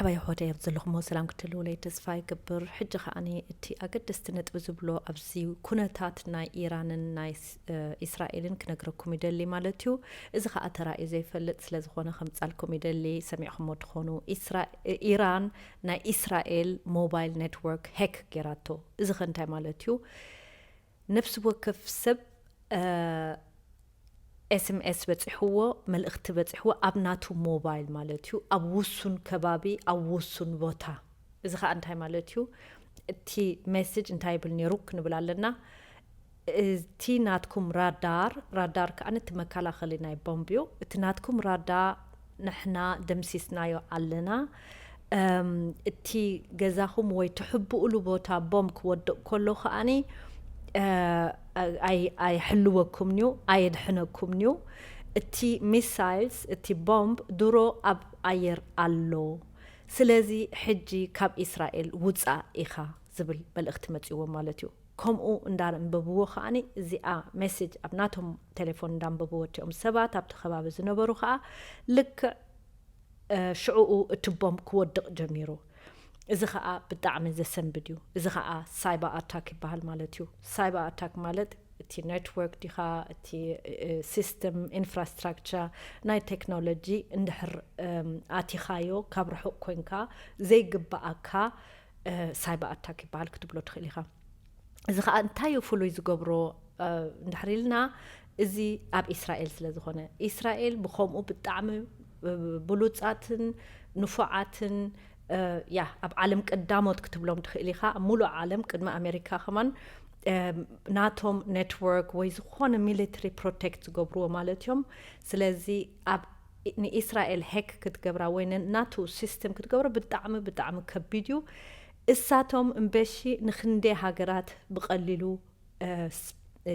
ኣባይ ኣሕዋተይ ኣብ ዘለኹሞ ሰላም ክትህልውለይ ተስፋ ይገብር። ሕጂ ከኣኒ እቲ ኣገደስቲ ነጥቢ ዝብሎ ኣብዚ ኩነታት ናይ ኢራንን ናይ ስ-፣ እ፣ ኢስራኤልን ክነግረኩም ይደሊ ማለት እዩ። እዚ ከኣ ተራእዩ ዘይፈልጥ ስለ ዝኾነ ከምጻልኩም ይደሊ። ሰሚዕኹሞ ትኾኑ። ኢስራ-፣ እ፣ ኢራን ናይ ኢስራኤል ሞባይል ኔትወርክ ሄክ ጌራቶ። እዚ ከ እንታይ ማለት እዩ? ነፍሲ ወከፍ ሰብ፣ እ፣ ኤስኤምኤስ በጺሕዎ፣ መልእኽቲ በጺሕዎ ኣብ ናቱ ሞባይል ማለት እዩ፣ ኣብ ውሱን ከባቢ፣ ኣብ ውሱን ቦታ። እዚ ከኣ እንታይ ማለት እዩ? እቲ ሜሴጅ እንታይ ይብል ነይሩ ክንብል ኣለና። እቲ ናትኩም ራዳር፣ ራዳር ከኣ እቲ መከላኸሊ ናይ ቦምብ እዩ። እቲ ናትኩም ራዳ ንሕና ደምሲስናዮ ኣለና። እም፣ እቲ ገዛኹም ወይ ትሕብኡሉ ቦታ ቦምብ ክወድቕ ከሎ ከኣኒ፣ እ፣ ኣይ-፣ ኣይሕልወኩምን'ዩ፣ ኣየድሕነኩምን'ዩ። እቲ ሚሳይልስ፣ እቲ ቦምብ ድሮ ኣብ ኣየር ኣሎ። ስለዚ ሕጂ ካብ ኢስራኤል ውጻእ ኢኻ ዝብል መልእኽቲ መጺዎም ማለት እዩ። ከምኡ እንዳንበብዎ ከኣኒ እዚኣ ሜሴጅ ኣብ ናቶም ቴሌፎን እንዳንበብዎ እቲኦም ሰባት ኣብቲ ከባቢ ዝነበሩ ከኣ ልክዕ፣ እ፣ ሽዕኡ እቲ ቦምብ ክወድቕ ጀሚሩ። እዚ ከኣ ብጣዕሚ ዘሰንብድ እዩ። እዚ ከኣ ሳይበር ኣታክ ይበሃል ማለት እዩ። ሳይበር ኣታክ ማለት እቲ ኔትወርክ ዲኻ፣ እቲ፣ እ፣ ሲስተም፣ ኢንፍራስትራክቸር ናይ ቴክኖሎጂ እንድሕር፣ እም፣ ኣቲኻዮ ካብ ርሑቕ ኮንካ ዘይግብኣካ፣ እ፣ ሳይበር ኣታክ ይበሃል ክትብሎ ትኽእል ኢኻ። እዚ ከኣ እንታይ እዩ ፍሉይ ዝገብሮ፣ እ፣ እንድሕር ኢልና፣ እዚ ኣብ ኢስራኤል ስለ ዝኾነ፣ ኢስራኤል ብኸምኡ ብጣዕሚ፣ እ፣ ብሉጻትን ንፉዓትን፣ እ፣ ያ፣ ኣብ ዓለም ቀዳሞት ክትብሎም ትኽእል ኢኻ። ኣብ ሙሉእ ዓለም ቅድሚ ኣሜሪካ ከማን፣ እ፣ ናቶም ኔትወርክ ወይ ዝኾነ ሚሊተሪ ፕሮቴክት ዝገብርዎ ማለት እዮም። ስለዚ ኣብ ንኢስራኤል ሄክ ክትገብራ ወይ ን-፣ ናቱ ሲስተም ክትገብሮ ብጣዕሚ፣ ብጣዕሚ ከቢድ እዩ። እሳቶም እምበሺ ንክንደይ ሃገራት ብቐሊሉ፣ እ፣ ስ-፣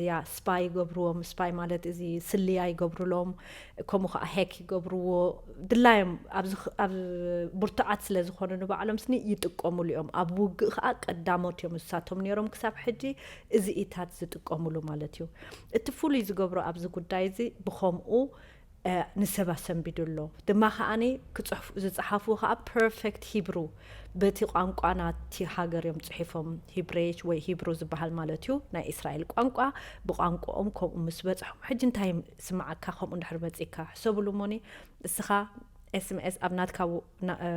ያ፣ ስፓይ ይገብርዎም። ስፓይ ማለት እዚ ስልያ ይገብሩሎም፣ ከምኡ ከዓ ሄክ ይገብርዎ። ድላዮም ኣብዚ ኽ-፣ ኣብ ብርቱዓት ስለ ዝኾኑ ንባዕሎም ስኒ ይጥቀሙሉ እዮም። ኣብ ውግእ ከዓ ቀዳሞት እዮም እሳቶም ነይሮም። ክሳብ ሕጂ እዚ ኢታት ዝጥቀሙሉ ማለት እዩ። እቲ ፍሉይ ዝገብሮ ኣብዚ ጉዳይ እዚ ብኸምኡ እ፣ ንሰብ ኣሰንቢዱ ኣሎ። ድማ ከኣኒ ክጽሕፉ፣ ዝጸሓፍዎ ከኣ ፐርፌክት ሂብሩ፣ በቲ ቋንቋ ናቲ ሃገር እዮም ጽሒፎም፣ ሂብሬሽ ወይ ሂብሩ ዝበሃል ማለት እዩ፣ ናይ እስራኤል ቋንቋ። ብቋንቋኦም ከምኡ ምስ በጽሖም፣ ሕጂ እንታይ ስምዓካ ከምኡ እንድሕር መጺካ? ሕሰብሉ እሞኒ፣ እስኻ ኤስኤምኤስ ኣብ ናትካ ው-፣ ና-፣ እ፣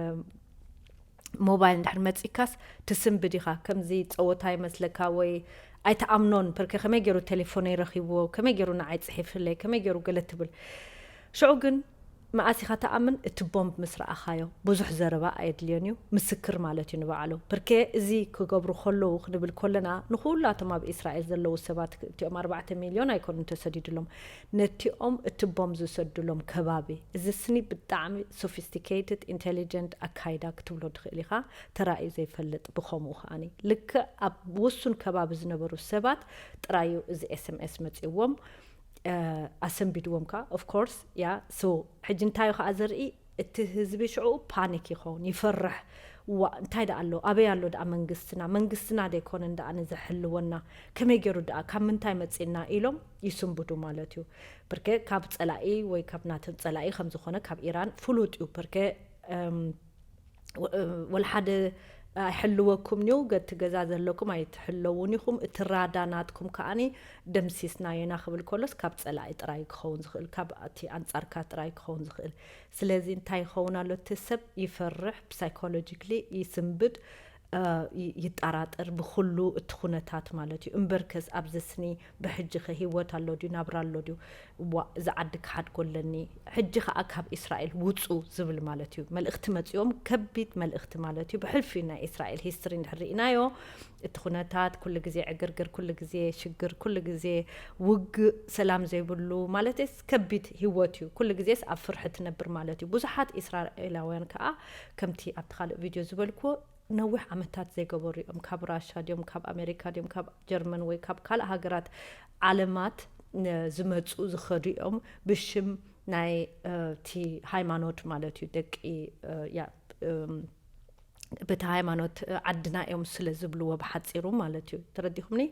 ሞባይል እንድሕር መጺካስ ትስንብድ ኢኻ። ከምዚ ጸወታ ይመስለካ ወይ ኣይትኣምኖን። ፐርከ ከመይ ገይሩ ቴሌፎነይ ረኺብዎ? ከመይ ገይሩ ንዓይ ጽሒፍለይ? ከመይ ገይሩ ገለ ትብል። ሽዑ ግን መኣስ ኢኻ ትኣምን? እቲ ቦምብ ምስ ረኣኻዮ። ብዙሕ ዘረባ ኣየድልዮን እዩ። ምስክር ማለት እዩ ንባዕሉ። ፐርከ እዚ ክገብሩ ከለዉ ክንብል ከለና ንኹላቶም ኣብ እስራኤል ዘለዉ ሰባት እቲኦም ኣርባዕተ ሚልዮን ኣይኮኑን ተሰዲድሎም። ነቲኦም እቲ ቦምብ ዝሰድሎም ከባቢ። እዚ ስኒ ብጣዕሚ ሶፊስቲኬትድ ኢንቴሊጀንት ኣካይዳ ክትብሎ ትኽእል ኢኻ። ተራእዩ ዘይፈልጥ ብኸምኡ ከኣኒ። ልክዕ ኣብ ውሱን ከባቢ ዝነበሩ ሰባት ጥራዩ እዚ ኤስኤምኤስ መጺእዎም፣ እ፣ ኣሰንቢድዎም ከኣ፣ ኦፍ ኮርስ፣ ያ። ሶ፣ ሕጂ እንታይ እዩ ከኣ ዘርኢ? እቲ ህዝቢ ሽዑ ፓኒክ ይኸውን፣ ይፈርሕ። ዋ፣ እንታይ ደኣ ኣሎ? ኣበይ ኣሎ ደኣ መንግስትና? መንግስትና ዶ ኣይኮነን ደኣ ንዘሕልወና? ከመይ ገይሩ ደኣ? ካብ ምንታይ መጺእና? ኢሎም ይስንብዱ ማለት እዩ። ብርኬ ካብ ጸላኢ ወይ ካብ ናተ-፣ ጸላኢ ከም ዝኾነ ካብ ኢራን ፍሉጥ እዩ። ብርኬ፣ እም፣ ወ-፣ ወላ ሓደ ኣይሕልወኩምን'ዩ፣ ገቲ ገዛ ዘለኩም ኣይትሕለዉን ኢኹም። እቲ ራዳ ናትኩም ከኣኒ ደምሲስናዮ ኢና ክብል ከሎስ ካብ ጸላኢ ጥራይ ክኸውን ዝኽእል፣ ካብ እቲ ኣንጻርካ ጥራይ ክኸውን ዝኽእል። ስለዚ እንታይ ይኸውን ኣሎ? እቲ ሰብ ይፈርሕ፣ ብሳይኮሎጂክሊ ይስንብድ፣ እ፣ ይ-፣ ይጠራጠር ብኹሉ እቲ ኩነታት ማለት እዩ። እምበርከስ ኣብዚ ስኒ ብሕጂ ከ ህይወት ኣሎ ድዩ? ናብራ ኣሎ ድዩ? ዋ፣ እዚ ዓዲ ክሓድጎ ኣለኒ። ሕጂ ከኣ ካብ እስራኤል ውጹ ዝብል ማለት እዩ። መልእኽቲ መጺኦም፣ ከቢድ መልእኽቲ ማለት እዩ። ብሕልፊ ናይ እስራኤል ሂስትሪ እንድሕር ርኢናዮ፣ እቲ ኩነታት ኩሉ ግዜ ዕግርግር፣ ኩሉ ግዜ ሽግር፣ ኩሉ ግዜ ውግእ፣ ሰላም ዘይብሉ ማለትስ ከቢድ ህይወት እዩ። ኩሉ ግዜስ ኣብ ፍርሒ ትነብር ማለት እዩ። ብዙሓት እስራኤላውያን ከኣ ከምቲ ኣብቲ ካልእ ቪድዮ ዝበልክዎ ነዊሕ ዓመታት ዘይገበሩ እዮም። ካብ ራሻ ድዮም፣ ካብ ኣሜሪካ ድዮም፣ ካብ ጀርመን ወይ ካብ ካልእ ሃገራት ዓለማት፣ እ፣ ዝመጹ ዝኸዱ እዮም። ብሽም ናይ፣ እ፣ እቲ ሃይማኖት ማለት እዩ። ደቂ፣ እ፣ ያ፣ እም፣ በቲ ሃይማኖት፣ እ፣ ዓድና እዮም ስለ ዝብልዎ ብሓጺሩ ማለት እዩ። ተረዲኹምኒ?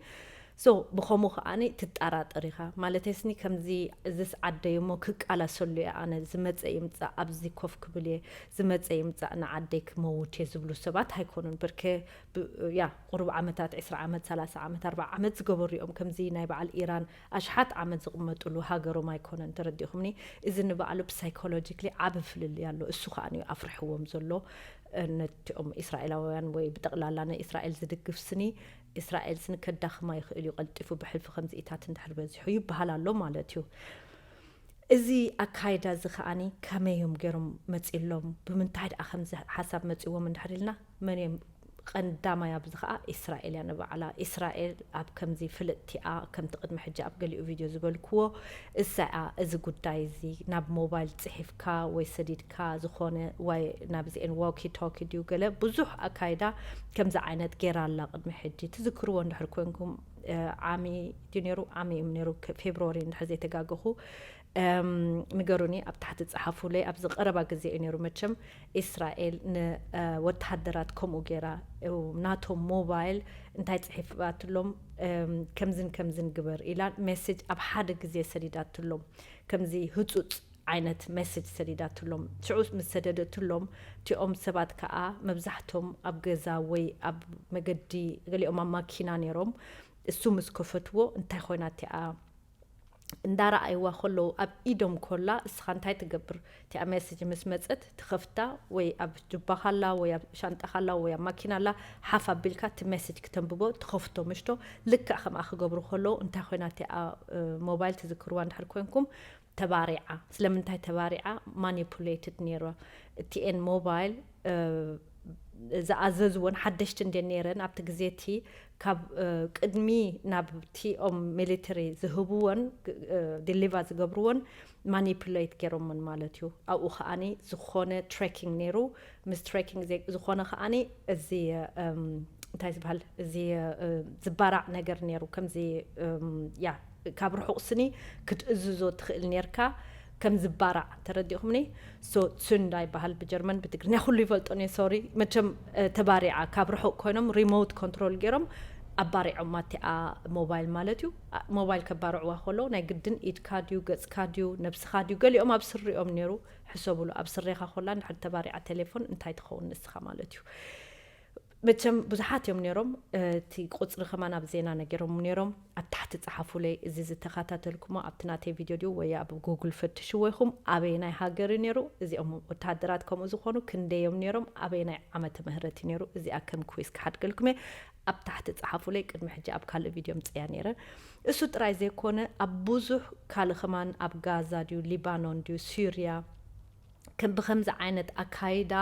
So ብኸምኡ ከዓኒ ትጠራጠር ኢኻ። ማለተይስኒ ከምዚ፣ እዝስ ዓደይ እሞ ክቃላሰሉ እየ ኣነ፣ ዝመጸ ይምጻእ፣ ኣብዚ ኮፍ ክብል እየ፣ ዝመጸ ይምጻእ፣ ንዓደይ ክመውት እየ ዝብሉ ሰባት ኣይኮኑን። ብርኬ ብ-፣ ያ፣ ቁሩብ ዓመታት፣ ዕስራ ዓመት፣ ሰላሳ ዓመት፣ ኣርብዓ ዓመት ዝገበሩ እዮም ከምዚ ናይ በዓል ኢራን ኣሽሓት ዓመት ዝቕመጥሉ ሃገሮም ኣይኮነን። ተረዲእኹምኒ? እዚ ንባዕሉ ብሳይኮሎጂክሊ ዓቢ ፍልልይ ኣሎ። እሱ ከዓኒ እዩ ኣፍርሕዎም ዘሎ። ነቲኦም እስራኤላውያን ወይ ብጠቕላላ ንእስራኤል ዝድግፍ ስኒ፣ እስራኤል ስኒ ከዳኽማ ይኽእል እዩ ቀልጢፉ፣ ብሕልፊ ከምዚኢታት እንድሕር በዚሑ ይበሃል ኣሎ ማለት እዩ። እዚ ኣካይዳ እዚ ከዓኒ ከመይ እዮም ገይሮም መፂሎም፣ ብምንታይ ደኣ ከምዚ ሓሳብ መፂዎም እንድሕር ኢልና፣ መን እዮም ቀንዳማይ ኣብዚ ከኣ እስራኤል እያ ንባዕላ። እስራኤል ኣብ ከምዚ ፍልጥቲኣ ከምቲ ቅድሚ ሕጂ ኣብ ገሊኡ ቪድዮ ዝበልክዎ እሳ እያ እዚ ጉዳይ እዚ ናብ ሞባይል ጽሒፍካ ወይ ሰዲድካ ዝኾነ ወይ ናብዚኤን ዋኪ ቶኪ ድዩ ገለ ብዙሕ ኣካይዳ ከምዚ ዓይነት ገይራ ኣላ ቅድሚ ሕጂ። ትዝክርዎ እንድሕር ኮንኩም፣ እ፣ ዓሚ ድዩ ነይሩ? ዓሚ እዩ ነይሩ፣ ከ-፣ ፌብሩዋሪ እንድሕር ዘይተጋገኹ። እም፣ ንገሩኒ፣ ኣብ ታሕቲ ጸሓፉለይ። ኣብዚ ቀረባ ግዜ እዩ ነይሩ። መቸም እስራኤል ንወተሃደራት ከምኡ ገይራ፣ እው፣ ናቶም ሞባይል እንታይ ጽሒፋትሎም፣ እም፣ ከምዝን ከምዝን ግበር ኢላ ሜሴጅ ኣብ ሓደ ግዜ ሰዲዳትሎም። ከምዚ ህጹጽ ዓይነት ሜሴጅ ሰዲዳትሎም። ሽዑ ምስ ሰደደትሎም፣ እቲኦም ሰባት ከኣ መብዛሕቶም ኣብ ገዛ ወይ ኣብ መገዲ፣ ገሊኦም ኣብ ማኪና ነይሮም። እሱ ምስ ከፈትዎ፣ እንታይ ኮይና እቲኣ እንዳረኣይዋ ከለዉ፣ ኣብ ኢዶም ኮላ፣ እስኻ እንታይ ትገብር? እቲኣ ሜሴጅ ምስ መጸት ትኸፍታ፣ ወይ ኣብ ጁባኻ ኣላ፣ ወይ ኣብ ሻንጣኻ ኣላ፣ ወይ ኣብ ማኪና ኣላ፣ ሓፍ ኣቢልካ እቲ ሜሴጅ ክተንብቦ ትኸፍቶ፣ ምሽቶ። ልክዕ ከምኣ ክገብሩ ከለዉ፣ እንታይ ኮይና እቲኣ፣ እ፣ ሞባይል ትዝክርዋ እንድሕር ኮንኩም፣ ተባሪዓ። ስለምንታይ ተባሪዓ? ማኒፑሌትድ ነይራ። እቲኤን ሞባይል፣ እ፣ ዝኣዘዝወን ሓደሽቲ እንደ ነይረን ኣብቲ ግዜ እቲ ካብ፣ እ፣ ቅድሚ ናብ ቲኦም ሚሊተሪ ዝህብወን፣ እ፣ ዲሊቫ ዝገብርወን ማኒፑሌት ገይሮምን ማለት እዩ። ኣብኡ ከዓኒ ዝኾነ ትሬኪንግ ነይሩ። ምስ ትሬኪንግ ዘ-፣ ዝኾነ ከዓኒ እዚ፣ እም፣ እንታይ ዝበሃል፣ እዚ፣ እ፣ ዝባራዕ ነገር ነይሩ። ከምዚ፣ እም፣ ያ፣ ካብ ርሑቕ ስኒ ክትእዝዞ ትኽእል ነርካ፣ ከም ዝባራዕ። ተረዲእኹምኒ? ሶ፣ ሱንዳ ይበሃል ብጀርመን፣ ብትግርኛ ኩሉ ይፈልጦ እየ፣ ሶሪ። መቸም፣ እ፣ ተባሪዓ፣ ካብ ርሑቕ ኮይኖም ሪሞት ኮንትሮል ገይሮም ኣባሪዖም ኣቲኣ ሞባይል ማለት እዩ። ኣ-፣ ሞባይል ከባርዕዋ ከሎ ናይ ግድን ኢድካ ድዩ፣ ገጽካ ድዩ፣ ነብስኻ ድዩ፣ ገሊኦም ኣብ ስሪኦም ነይሩ። ሕሰቡሉ፣ ኣብ ስሬኻ ኮላ እንድሕር ተባሪዓ ቴሌፎን እንታይ ትኸውን ንስኻ ማለት እዩ። መቸም ብዙሓት እዮም ነይሮም፣ እ፣ እቲ ቁጽሪ ከማን ኣብ ዜና ነጊሮም ነይሮም። ኣብ ታሕቲ ጸሓፉለይ፣ እዚ ዝተኸታተልኩሞ ኣብቲ ናተይ ቪድዮ ድዩ ወይ ኣብ ጉግል ፈትሽዎ ኢኹም፣ ኣበየናይ ሃገር እዩ ነይሩ፣ እዚኦም ወተሃደራት ከምኡ ዝኾኑ ክንደይ እዮም ነይሮም፣ ኣበየናይ ዓመተ ምህረት እዩ ነይሩ፣ እዚኣ ከም ኩዊዝ ክሓድገልኩም እየ። ኣብ ታሕቲ ጸሓፉለይ፣ ቅድሚ ሕጂ ኣብ ካልእ ቪድዮ ምጽያ ነይረ። እሱ ጥራይ ዘይኮነ፣ ኣብ ብዙሕ ካልእ ከማን፣ ኣብ ጋዛ ድዩ፣ ሊባኖን ድዩ፣ ሱርያ፣ ከም ብኸምዚ ዓይነት ኣካይዳ፣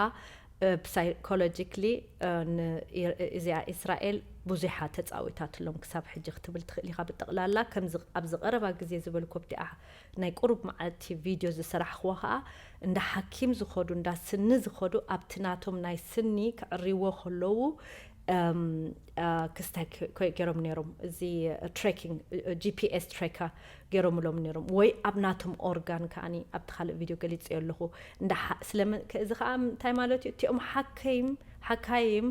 እ፣ ብሳይኮሎጂክሊ፣ እ፣ ን-፣ እ-፣ እዚኣ እስራኤል ብዙሓ ተጻዊታትሎም ክሳብ ሕጂ ክትብል ትኽእል ኢኻ። ብጠቕላላ ከምዚ ኣብዚ ቀረባ ግዜ ዝበልኩ ኣብቲኣ ናይ ቁሩብ መዓልቲ ቪድዮ ዝሰራሕኽዎ ኸኣ፣ እንዳ ሓኪም ዝኸዱ፣ እንዳ ስኒ ዝኸዱ፣ ኣብቲ ናቶም ናይ ስኒ ክዕርይዎ ከለዉ፣ እም፣ እ፣ ክስታይ ከ-፣ ከ-፣ ገይሮም ነይሮም። እዚ ትሬኪንግ፣ እ፣ ጂ ፒ ኤስ ትሬካ ገይሮምሎም ነይሮም። ወይ ኣብ ናቶም ኦርጋን ከኣኒ ኣብቲ ካልእ ቪድዮ ገሊጸዮ ኣለኹ። እንዳ ሓ-፣ ስለምን ከ-፣ እዚ ኸኣ እንታይ ማለት እዩ? እቲኦም ሓከይም፣ ሓካይም፣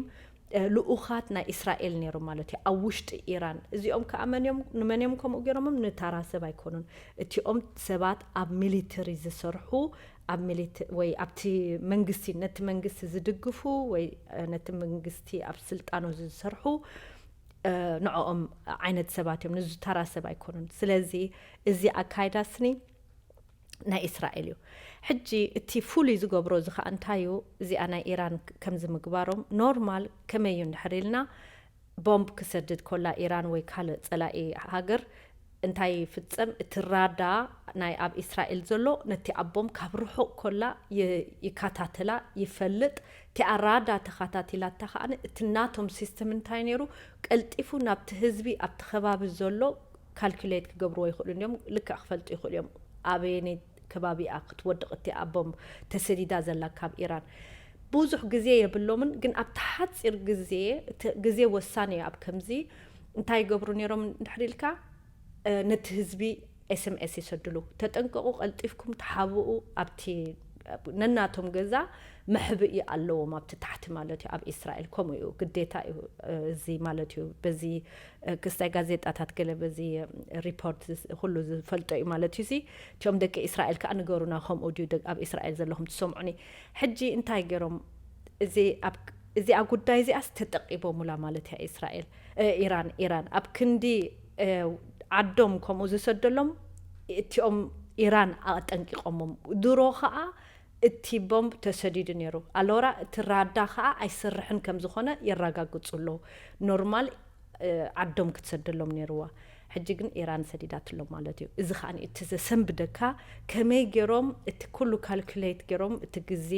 እ፣ ልኡኻት ናይ እስራኤል ነይሮም ማለት እዩ፣ ኣብ ውሽጢ ኢራን። እዚኦም ከኣ መን እዮም፣ ንመን እዮም ከምኡ ገይሮሞም? ንታራ ሰብ ኣይኮኑን። እቲኦም ሰባት ኣብ ሚሊተሪ ዝሰርሑ፣ ኣብ ሚሊተ-፣ ወይ ኣብቲ መንግስቲ፣ ነቲ መንግስቲ ዝድግፉ ወይ፣ እ፣ ነቲ መንግስቲ ኣብ ስልጣኑ ዝሰርሑ፣ እ፣ ንዕኦም ዓይነት ሰባት እዮም፣ ንዚ ተራ ሰብ ኣይኮኑን። ስለዚ እዚ ኣካይዳ ስኒ ናይ እስራኤል እዩ። ሕጂ እቲ ፍሉይ ዝገብሮ እዚ ኸኣ እንታይ እዩ? እዚኣ ናይ ኢራን ከምዚ ምግባሮም ኖርማል ከመይ እዩ እንድሕር ኢልና፣ ቦምብ ክሰድድ ኮላ ኢራን ወይ ካልእ ጸላኢ ሃገር እንታይ ይፍጸም? እቲ ራዳ ናይ ኣብ እስራኤል ዘሎ ነቲ ኣብ ቦምብ ካብ ርሑቕ ኮላ ይ-፣ ይከታተላ፣ ይፈልጥ። እቲኣ ራዳ ተኸታቲላታ ከኣ እቲ ናቶም ሲስተም እንታይ ነይሩ? ቀልጢፉ ናብቲ ህዝቢ ኣብቲ ከባቢ ዘሎ ካልኩሌት ክገብርዎ ይኽእሉ እዮም። ልክዕ ክፈልጡ ይኽእሉ እዮም። ኣበየነይ ከባቢ እያ ክትወድቕ እቲኣ ቦምብ ተሰዲዳ ዘላ ካብ ኢራን? ብዙሕ ግዜ የብሎምን፣ ግን ኣብቲ ሓጺር ግዜ፣ እቲ ግዜ ወሳኒ እዩ። ኣብ ከምዚ እንታይ ይገብሩ ነይሮም እንድሕር ኢልካ፣ እ፣ ነቲ ህዝቢ ኤስ ኤም ኤስ ይሰድሉ። "ተጠንቀቑ፣ ቀልጢፍኩም ተሓብኡ፣ ኣብቲ ነናቶም ገዛ መሕብኢ ኣለዎም ኣብቲ ታሕቲ ማለት እዩ። ኣብ እስራኤል ከምኡ እዩ፣ ግዴታ እዩ እዚ ማለት እዩ። በዚ ክስታይ ጋዜጣታት ገለ በዚ ሪፖርት ኩሉ ዝፈልጦ እዩ ማለት እዩ። እቲኦም ደቂ እስራኤል ከዓ ንገሩና ከምኡ ድዩ ኣብ እስራኤል ዘለኹም ትሰምዑኒ። ሕጂ እንታይ ገይሮም እዚኣ ጉዳይ እዚኣስ ተጠቂቦሙላ ማለት እያ እስራኤል፣ ኢራን ኢራን ኣብ ክንዲ ዓዶም ከምኡ ዝሰደሎም እቲኦም ኢራን ኣጠንቂቆሞም። ድሮ ከዓ እቲ ቦምብ ተሰዲዱ ነይሩ። ኣሎራ እቲ ራዳ ከዓ ኣይሰርሕን ከም ዝኾነ የረጋግፁ ኣለዉ። ኖርማል ዓዶም ክትሰደሎም ነይርዋ። ሕጂ ግን ኢራን ሰዲዳትሎም ማለት እዩ። እዚ ከዓ እቲ ዘሰንብደካ ከመይ ገይሮም እቲ ኩሉ ካልኩሌት ገይሮም እቲ ግዜ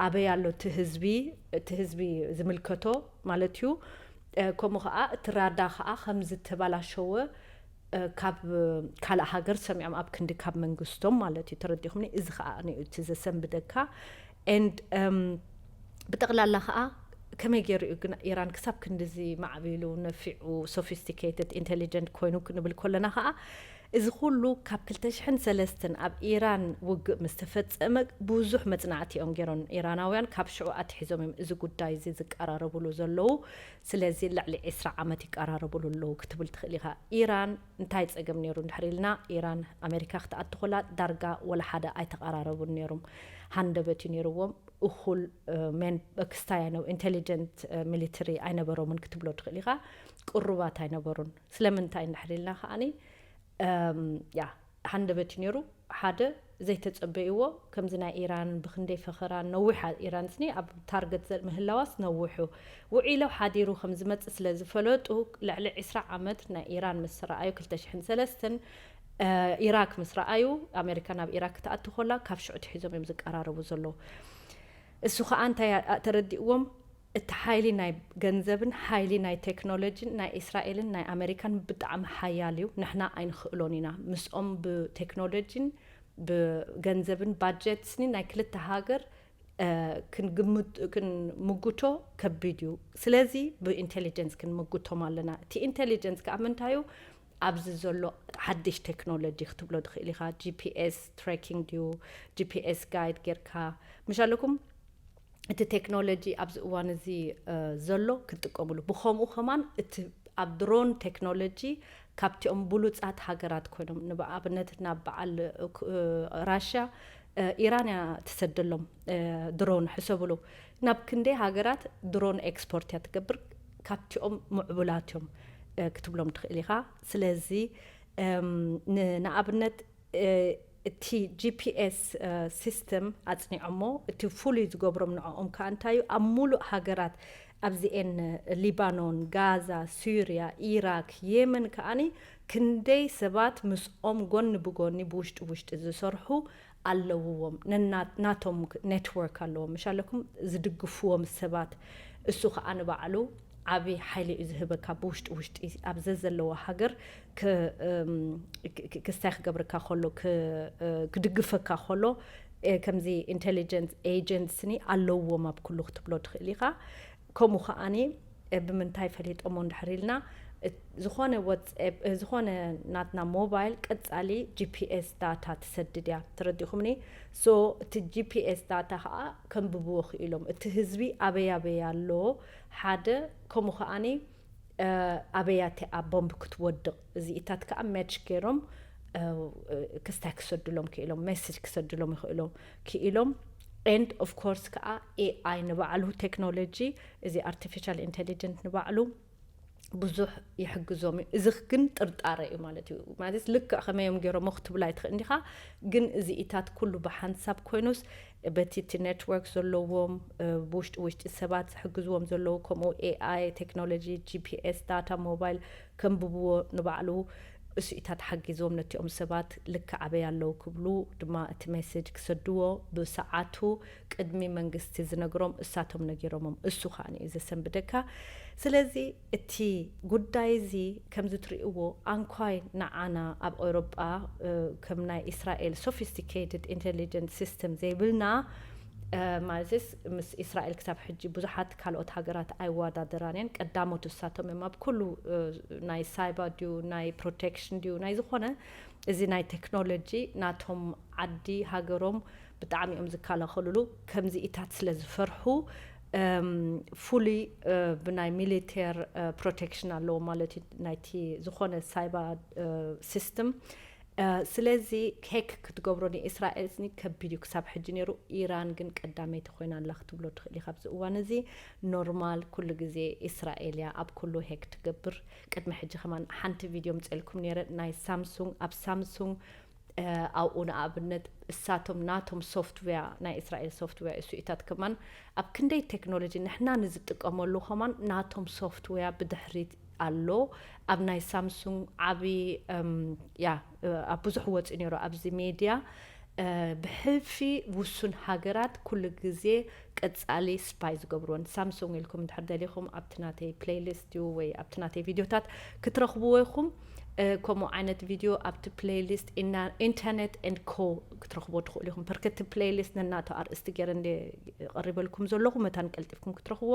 ኣበይ ኣሎ እቲ ህዝቢ፣ እቲ ህዝቢ ዝምልከቶ ማለት እዩ። ከምኡ ከዓ እቲ ራዳ ከዓ ከም ዝተባላሸወ ካብ ካልእ ሃገር ሰሚዖም ኣብ ክንዲ ካብ መንግስቶም ማለት እዩ። ተረዲኹምኒ? እዚ ከዓ እዩ እቲ ዘሰንብደካ። And ብጠቕላላ ከዓ ከመይ ገይሩ እዩ ግን ኢራን ክሳብ ክንድዚ ማዕቢሉ ነፊዑ sophisticated intelligent ኮይኑ ክንብል ከለና ከዓ እዚ ኩሉ ካብ ክልተ ሽሕን ሰለስተን ኣብ ኢራን ውግእ ምስ ተፈጸመ ብዙሕ መጽናዕቲ እዮም ገይሮም ኢራናውያን። ካብ ሽዑ ኣትሒዞም እዮም እዚ ጉዳይ እዚ ዝቀራረብሉ ዘለዉ። ስለዚ ልዕሊ ዕስራ ዓመት ይቀራረብሉ ኣለዉ ክትብል ትኽእል ኢኻ። ኢራን እንታይ ጸገም ነይሩ እንድሕር ኢልና፣ ኢራን ኣሜሪካ ክትኣትኹላ ዳርጋ ወላ ሓደ ኣይተቐራረቡን ነይሮም። ሃንደበት እዩ ነይርዎም። እኹል ሜን ክስታይ ኣይነ ኢንቴሊጀንት ሚሊተሪ ኣይነበሮምን ክትብሎ ትኽእል ኢኻ። ቅሩባት ኣይነበሩን። ስለምንታይ እንድሕር ኢልና ከዓኒ ያ ሃንደበት እዩ ነይሩ። ሓደ ዘይተጸበይዎ ከምዚ ናይ ኢራን ብክንደይ ፈኸራን ነዊሓ ኢራን ስኒ ኣብ ታርገት ምህላዋስ ነዊሑ ውዒሎ ሓዲሩ ከም ዝመጽእ ስለ ዝፈለጡ ልዕሊ ዕስራ ዓመት ናይ ኢራን ምስ ረኣዩ ክልተ ሽሕን ሰለስተን ኢራክ ምስ ረኣዩ ኣሜሪካ ናብ ኢራክ ክትኣቱ ኮላ ካብ ሽዑ ትሒዞም እዮም ዝቀራረቡ ዘለዉ። እሱ ከዓ እንታይ ተረዲእዎም? እቲ ሓይሊ ናይ ገንዘብን ሓይሊ ናይ ቴክኖሎጂን ናይ እስራኤልን ናይ ኣሜሪካን ብጣዕሚ ሓያል እዩ። ንሕና ኣይንኽእሎን ኢና። ምስኦም ብቴክኖሎጂን ብገንዘብን ባጀትስኒ ናይ ክልተ ሃገር ክንምጉቶ ከቢድ እዩ። ስለዚ ብኢንቴሊጀንስ ክንምጉቶም ኣለና። እቲ ኢንቴሊጀንስ ከዓ ምንታይ እዩ? ኣብዚ ዘሎ ሓድሽ ቴክኖሎጂ ክትብሎ ትኽእል ኢኻ። ጂፒኤስ ትራኪንግ ድዩ፣ ጂፒኤስ ጋይድ ጌርካ ምሽ ኣለኩም። እቲ ቴክኖሎጂ ኣብዚ እዋን እዚ ዘሎ ክጥቀሙሉ። ብኸምኡ ከማን እቲ ኣብ ድሮን ቴክኖሎጂ ካብቲኦም ብሉፃት ሃገራት ኮይኖም፣ ንኣብነት ናብ በዓል ራሽያ ኢራን እያ ትሰደሎም ድሮን። ሕሰብሉ ናብ ክንደይ ሃገራት ድሮን ኤክስፖርት እያ ትገብር። ካብቲኦም ምዕቡላት እዮም ክትብሎም ትኽእል ኢኻ። ስለዚ ንኣብነት እቲ ጂፒኤስ ሲስተም ኣፅኒዖሞ። እቲ ፍሉይ ዝገብሮም ንዕኦም ከዓ እንታይ እዩ? ኣብ ሙሉእ ሃገራት ኣብዚኤን ሊባኖን፣ ጋዛ፣ ሱርያ፣ ኢራክ፣ የመን ከዓኒ ክንደይ ሰባት ምስኦም ጎኒ ብጎኒ ብውሽጢ ውሽጢ ዝሰርሑ ኣለውዎም። ናቶም ኔትወርክ ኣለዎም፣ ምሽ ኣለኩም ዝድግፍዎም ሰባት። እሱ ከዓ ንባዕሉ ዓብዪ ሓይሊ እዩ ዝህበካ። ብውሽጢ ውሽጢ ኣብ ዘዘለዎ ሃገር ክስታይ ክገብርካ ከሎ ክድግፈካ ከሎ ከምዚ ኢንቴሊጀንስ ኤጀንትስኒ ኣለውዎም ኣብ ኩሉ ክትብሎ ትኽእል ኢኻ። ከምኡ ከዓኒ ብምንታይ ፈሊጦሞ እንድሕር ኢልና፣ ዝኾነ ወትስኤፕ፣ ዝኾነ ናትና ሞባይል ቀጻሊ ጂፒኤስ ዳታ ትሰድድ እያ። ተረዲኹምኒ? ሶ እቲ ጂፒኤስ ዳታ ከዓ ከንብብዎ ክኢሎም። እቲ ህዝቢ ኣበይ ኣበይ ኣሎ፣ ሓደ ከምኡ ከዓኒ ኣበያተ ኣብ ቦምብ ክትወድቕ፣ እዚኢታት ከዓ ማች ገይሮም ክስታይ ክሰድሎም ክኢሎም፣ ሜሴጅ ክሰድሎም ይኽእሎም ክኢሎም። And of course ከዓ ኤኣይ ንባዕሉ ቴክኖሎጂ፣ እዚ ኣርቲፊሻል ኢንቴሊጀንት ንባዕሉ ብዙሕ ይሕግዞም እዩ። እዚ ግን ጥርጣረ እዩ ማለት እዩ። ማለት ልክዕ ከመዮም ገይሮሞ ክትብል ኣይትኽእል እንዲኻ፣ ግን እዚኢታት ኩሉ ብሓንሳብ ኮይኑስ በቲ እቲ ኔትወርክ ዘለዎም ብውሽጢ ውሽጢ ሰባት ዝሕግዝዎም ዘለዉ፣ ከምኡ ኤኣይ ቴክኖሎጂ፣ ጂፒኤስ ዳታ፣ ሞባይል ከንብብዎ ንባዕሉ እሱኢታት ሓጊዝዎም ነቲኦም ሰባት ልክዕ ኣበይ ኣለዉ ክብሉ ድማ እቲ ሜሴጅ ክሰድዎ ብሰዓቱ ቅድሚ መንግስቲ ዝነግሮም እሳቶም ነጊሮሞም። እሱ ከዓ እዩ ዘሰንብደካ። ስለዚ እቲ ጉዳይ እዚ ከምዚ ትርእይዎ ኣንኳይ ንዓና ኣብ ኤውሮጳ ከም ናይ እስራኤል ሶፊስቲኬትድ ኢንቴሊጀንት ሲስተም ዘይብልና ማለትስ ምስ እስራኤል ክሳብ ሕጂ ብዙሓት ካልኦት ሃገራት ኣይወዳደራን እየን። ቀዳሞት እሳቶም እዮም ኣብ ኩሉ ናይ ሳይበር ድዩ ናይ ፕሮቴክሽን ድዩ ናይ ዝኾነ እዚ ናይ ቴክኖሎጂ ናቶም ዓዲ ሃገሮም ብጣዕሚ እዮም ዝከላኸሉሉ። ከምዚኢታት ስለ ዝፈርሑ፣ እም፣ ፍሉይ፣ እ፣ ብናይ ሚሊቴር፣ እ፣ ፕሮቴክሽን ኣለዎ ማለት እዩ፣ ናይቲ ዝኾነ ሳይባ፣ እ፣ ሲስተም። እ፣ ስለዚ ሄክ ክትገብሮ ንእስራኤል ስኒ ከቢድ እዩ ክሳብ ሕጂ ነይሩ። ኢራን ግን ቀዳመይቲ ኮይና ኣላ ክትብሎ ትኽእል ኢኻ ኣብዚ እዋን እዚ። ኖርማል ኩሉ ግዜ እስራኤል እያ ኣብ ኩሉ ሄክ ትገብር። ቅድሚ ሕጂ ከማን ሓንቲ ቪድዮ ምፅኤልኩም ነይረ፣ ናይ ሳምሱንግ፣ ኣብ ሳምሱንግ፣ እ፣ ኣብኡ ንኣብነት እሳቶም ናቶም ሶፍትዌር፣ ናይ እስራኤል ሶፍትዌር እሱኢታት ከማን ኣብ ክንደይ ቴክኖሎጂ ንሕና ንዝጥቀመሉ ከማን ናቶም ሶፍትዌር ብድሕሪት ኣሎ። ኣብ ናይ ሳምሱንግ ዓቢ፣ እም፣ ያ፣ እ፣ ኣብ ብዙሕ ወፂኡ ነይሩ ኣብዚ ሜድያ። እ፣ ብሕልፊ ውሱን ሃገራት ኩሉ ግዜ ቀጻሊ ስፓይ ዝገብርወን። ሳምሱንግ ኢልኩም እንድሕር ደሊኹም ኣብቲ ናተይ ፕሌይሊስት እዩ ወይ ኣብቲ ናተይ ቪድዮታት ክትረኽብዎ ኢኹም። እ፣ ከምኡ ዓይነት ቪድዮ ኣብቲ ፕሌይሊስት ኢና-፣ ኢንተርኔት ኤንድ ኮ ክትረኽብዎ ትኽእሉ ኢኹም። በርከቲ ፕሌይሊስት ነናቱ ኣርእስቲ ገይረ እንደ ቀሪበልኩም ዘለኹ መታን ቀልጢፍኩም ክትረኽብዎ፣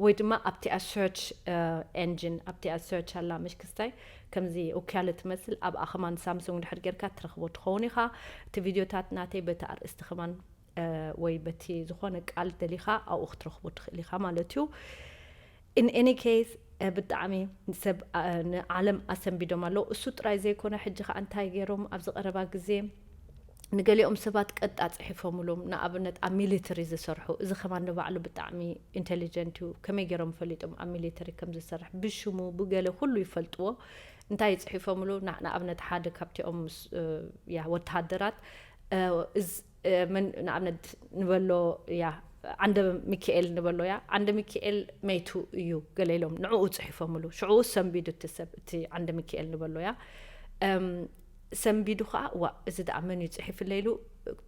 ወይ ድማ ኣብቲኣ ሰርች፣ እ፣ ኤንጂን፣ ኣብቲኣ ሰርች ኣላ ምሽ ክስታይ ከምዚ ውክያለ ትመስል፣ ኣብኣ ከማን ሳምሱንግ ድሕር ጌርካ ትረኽቦ ትኸውን ኢኻ። እቲ ቪድዮታት ናተይ በቲ ኣርእስቲ ከማን፣ እ፣ ወይ በቲ ዝኾነ ቃል ደሊኻ ኣብኡ ክትረኽቦ ትኽእል ኢኻ ማለት እዩ። In any case፣ እ፣ ብጣዕሚ ሰብ፣ እ፣ ንዓለም ኣሰንቢዶም ኣለዉ። እሱ ጥራይ ዘይኮነ፣ ሕጂ ኸኣ እንታይ ገይሮም ኣብዚ ቀረባ ግዜ ንገሊኦም ሰባት ቀጣ ጽሒፎምሎም፣ ንኣብነት ኣብ ሚሊተሪ ዝሰርሑ፣ እዚ ኸማን ንባዕሉ ብጣዕሚ ኢንተሊጀንት እዩ። ከመይ ገይሮም ፈሊጦም ኣብ ሚሊተሪ ከም ዝሰርሕ? ብሽሙ ብገለ ኩሉ ይፈልጥዎ። እንታይ ጽሒፎምሉ? ና-፣ ንኣብነት ሓደ ካብቲኦም ምስ-፣ እ፣ ያ፣ ወተሃደራት፣ እ፣ እዝ-፣ እ፣ መን-፣ ንኣብነት ንበሎ፣ ያ፣ ዓንደ ሚካኤል ንበሎ፣ ያ፣ ዓንደ ሚካኤል መይቱ እዩ ገለ ኢሎም ንዕኡ ጽሒፎምሉ። ሽዕኡ ሰንቢዱ እቲ ሰብ፣ እቲ ዓንደ ሚካኤል ንበሎ፣ ያ። እም፣ ሰንቢዱ ኸኣ፣ "ዋ፣ እዚ ደኣ መን እዩ ጽሒፍለይ?" ኢሉ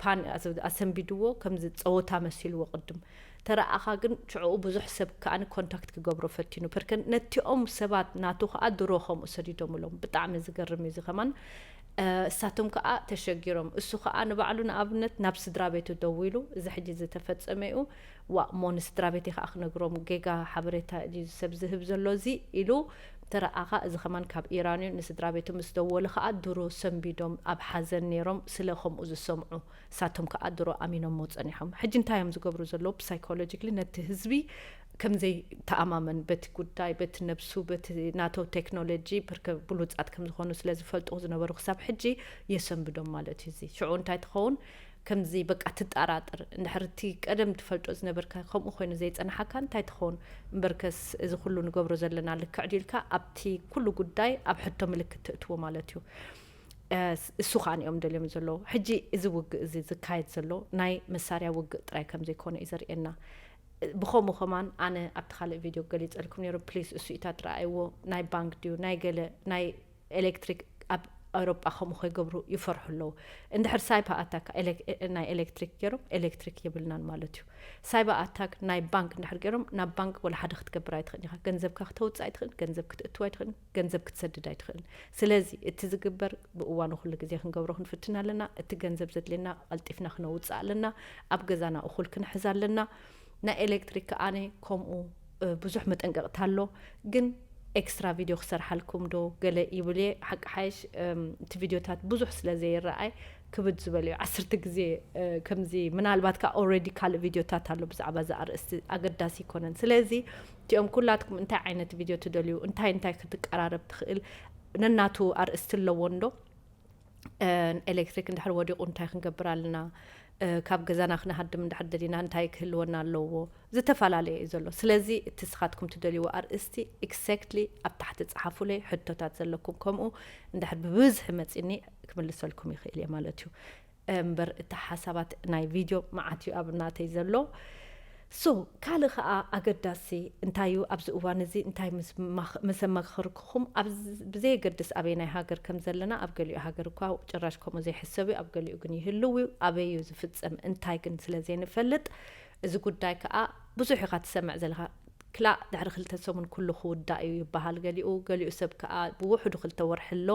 ፓን-፣ ኣሰ-፣ ኣሰንቢድዎ፣ ከምዚ ጸወታ መሲልዎ ቅድም። ተረኣኻ ግን ሽዕኡ ብዙሕ ሰብ ከኣ ኮንታክት ክገብሮ ፈቲኑ። ፐርከን ነቲኦም ሰባት ናቱ ኸኣ ድሮ ከምኡ ሰዲዶምሎም። ብጣዕሚ ዝገርም እዩ እዚ ከማን። እ፣ እሳቶም ከኣ ተሸጊሮም። እሱ ኸኣ ንባዕሉ ንኣብነት ናብ ስድራ ቤቱ ደዊሉ፣ "እዚ ሕጂ ዝተፈጸመ እዩ፣ ዋእ እሞ ንስድራ ቤተይ ከኣ ክነግሮም፣ ጌጋ ሓበሬታ እዩ ሰብ ዝህብ ዘሎ እዚ" ኢሉ ተረኣኻ። እዚ ከማን ካብ ኢራን እዩ። ንስድራ ቤቱ ምስ ደወለ ከኣ ድሮ ሰንቢዶም ኣብ ሓዘን ነይሮም፣ ስለ ከምኡ ዝሰምዑ። እሳቶም ከኣ ድሮ ኣሚኖሞ ጸኒሖም። ሕጂ እንታይ እዮም ዝገብሩ ዘለዉ? ብሳይኮሎጂክሊ ነቲ ህዝቢ ከም ዘይተኣማመን በቲ ጉዳይ፣ በቲ ነብሱ፣ በቲ ናቶ ቴክኖሎጂ፣ ብርከ-፣ ብሉጻት ከም ዝኾኑ ስለ ዝፈልጡ ዝነበሩ ክሳብ ሕጂ የሰንብዶም ማለት እዩ። እዚ ሽዑ እንታይ ትኸውን? ከምዚ በቃ ትጠራጠር። እንድሕር እቲ ቀደም ትፈልጦ ዝነበርካ ከምኡ ኮይኑ ዘይጸንሓካ እንታይ ትኸውን? እምበርከስ እዚ ኩሉ ንገብሮ ዘለና ልክዕ ድዩ ኢልካ ኣብቲ ኩሉ ጉዳይ ኣብ ሕቶ ምልክት ትእትዎ ማለት እዩ። እ፣ ስ-፣ እሱ ኸኣ እዮም ደልዮም ዘለዉ። ሕጂ እዚ ውግእ እዚ ዝካየድ ዘሎ ናይ መሳርያ ውግእ ጥራይ ከም ዘይኮነ እዩ ዘርእየና። ብኸምኡ ከማን ኣነ ኣብቲ ካልእ ቪድዮ ገሊጸልኩም ነይሩ፣ ፕሊስ እሱኢታት ረኣይዎ። ናይ ባንክ ድዩ፣ ናይ ገለ፣ ናይ ኤሌክትሪክ፣ ኣብ ኣውሮጳ ከምኡ ከይገብሩ ይፈርሑ ኣለዉ። እንድሕር ሳይባ ኣታክ ኤሌክ-፣ ናይ ኤሌክትሪክ ገይሮም፣ ኤሌክትሪክ የብልናን ማለት እዩ። ሳይባ ኣታክ ናይ ባንክ እንድሕር ገይሮም፣ ናብ ባንክ ወላ ሓደ ክትገብር ኣይትኽእልን ኢኻ። ገንዘብካ ክተውጽእ ኣይትኽእልን፣ ገንዘብ ክትእትው ኣይትኽእልን፣ ገንዘብ ክትሰድድ ኣይትኽእልን። ስለዚ እቲ ዝግበር ብእዋኑ ኩሉ ግዜ ክንገብሮ ክንፍትን ኣለና። እቲ ገንዘብ ዘድልየና ቀልጢፍና ክነውጽእ ኣለና። ኣብ ገዛና እኹል ክንሕዝ ኣለና። ናይ ኤሌክትሪክ ከኣነ ከምኡ፣ እ፣ ብዙሕ መጠንቀቕታ ኣሎ። ግን ኤክስትራ ቪድዮ ክሰርሓልኩም ዶ ገለ ይብል እየ። ሓቂ ሓይሽ፣ እም፣ እቲ ቪድዮታት ብዙሕ ስለ ዘይረኣይ ክብድ ዝበለ እዩ። ዓሰርተ ግዜ፣ እ፣ ከምዚ ምናልባት ከኣ ኦልሬዲ ካልእ ቪድዮታት ኣሎ ብዛዕባ እዚ ኣርእስቲ፣ ኣገዳሲ ኣይኮነን። ስለዚ እቲኦም ኩላትኩም እንታይ ዓይነት ቪድዮ ትደልዩ፣ እንታይ እንታይ ክትቀራረብ ትኽእል፣ ነናቱ ኣርእስቲ ኣለዎ እንዶ። እ፣ ኤሌክትሪክ እንድሕር ወዲቑ እንታይ ክንገብር ኣለና? እ፣ ካብ ገዛና ክንሃድም እንድሕር ደሊና እንታይ ክህልወና ኣለዎ? ዝተፈላለየ እዩ ዘሎ። ስለዚ እቲ ንስኻትኩም ትደልይዎ ኣርእስቲ ኤግዛክትሊ ኣብ ታሕቲ ጸሓፉለይ፣ ሕቶታት ዘለኩም ከምኡ እንድሕር ብብዝሒ መጺኒ ክምልሰልኩም ይኽእል እየ ማለት እዩ። እምበር እቲ ሓሳባት ናይ ቪድዮ መዓት እዩ ኣብ ናተይ ዘሎ። ሶ፣ ካልእ ኸኣ ኣገዳሲ እንታይ እዩ ኣብዚ እዋን እዚ፣ እንታይ ምስ ማኽ-፣ ምስ ኣማኸርኩኹም፣ ኣብ ዝ-፣ ብዘየገድስ ኣበየናይ ሃገር ከም ዘለና፣ ኣብ ገሊኡ ሃገር እኳ ጭራሽ ከምኡ ዘይሕሰብ እዩ፣ ኣብ ገሊኡ ግን ይህልው እዩ። ኣበይ እዩ ዝፍጸም እንታይ ግን ስለ ዘይንፈልጥ፣ እዚ ጉዳይ ከኣ ብዙሕ ኢኻ ትሰምዕ ዘለኻ። ክላእ ድሕሪ ክልተ ሰሙን ኩሉ ክውዳእ እዩ ይበሃል ገሊኡ፣ ገሊኡ ሰብ ከኣ ብውሕዱ ክልተ ወርሒ ኣሎ።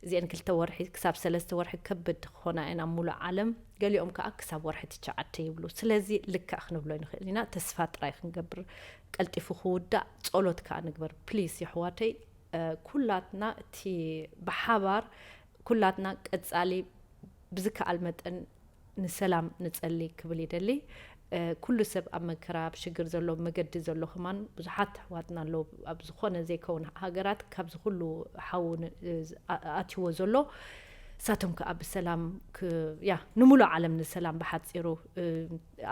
እዚአን ክልተ ወርሒ ክሳብ ሰለስተ ወርሒ ከበድቲ ክኾና እየን ኣብ ሙሉእ ዓለም። ገሊኦም ከኣ ክሳብ ወርሒ ትሽዓተ ይብሉ። ስለዚ ልክዕ ክንብሎ ኣይንኽእል ኢና፣ ተስፋ ጥራይ ክንገብር። ቀልጢፉ ክውዳእ ጸሎት ከኣ ንግበር። ፕሊስ የሕዋተይ፣ እ፣ ኩላትና እቲ ብሓባር ኩላትና ቀጻሊ ብዝከኣል መጠን ንሰላም ንጸሊ ክብል ይደሊ። ኩሉ ሰብ ኣብ መከራ ኣብ ሽግር ዘሎ መገዲ ዘሎ ከማን ብዙሓት ኣሕዋትና ኣለዉ ኣብ ዝኾነ ዘይከውን ሃገራት ካብዚ ኩሉ ሓዉ ኣትይዎ ዘሎ እሳቶም ከዓ ብሰላም ያ ንሙሉእ ዓለም ንሰላም ብሓፂሩ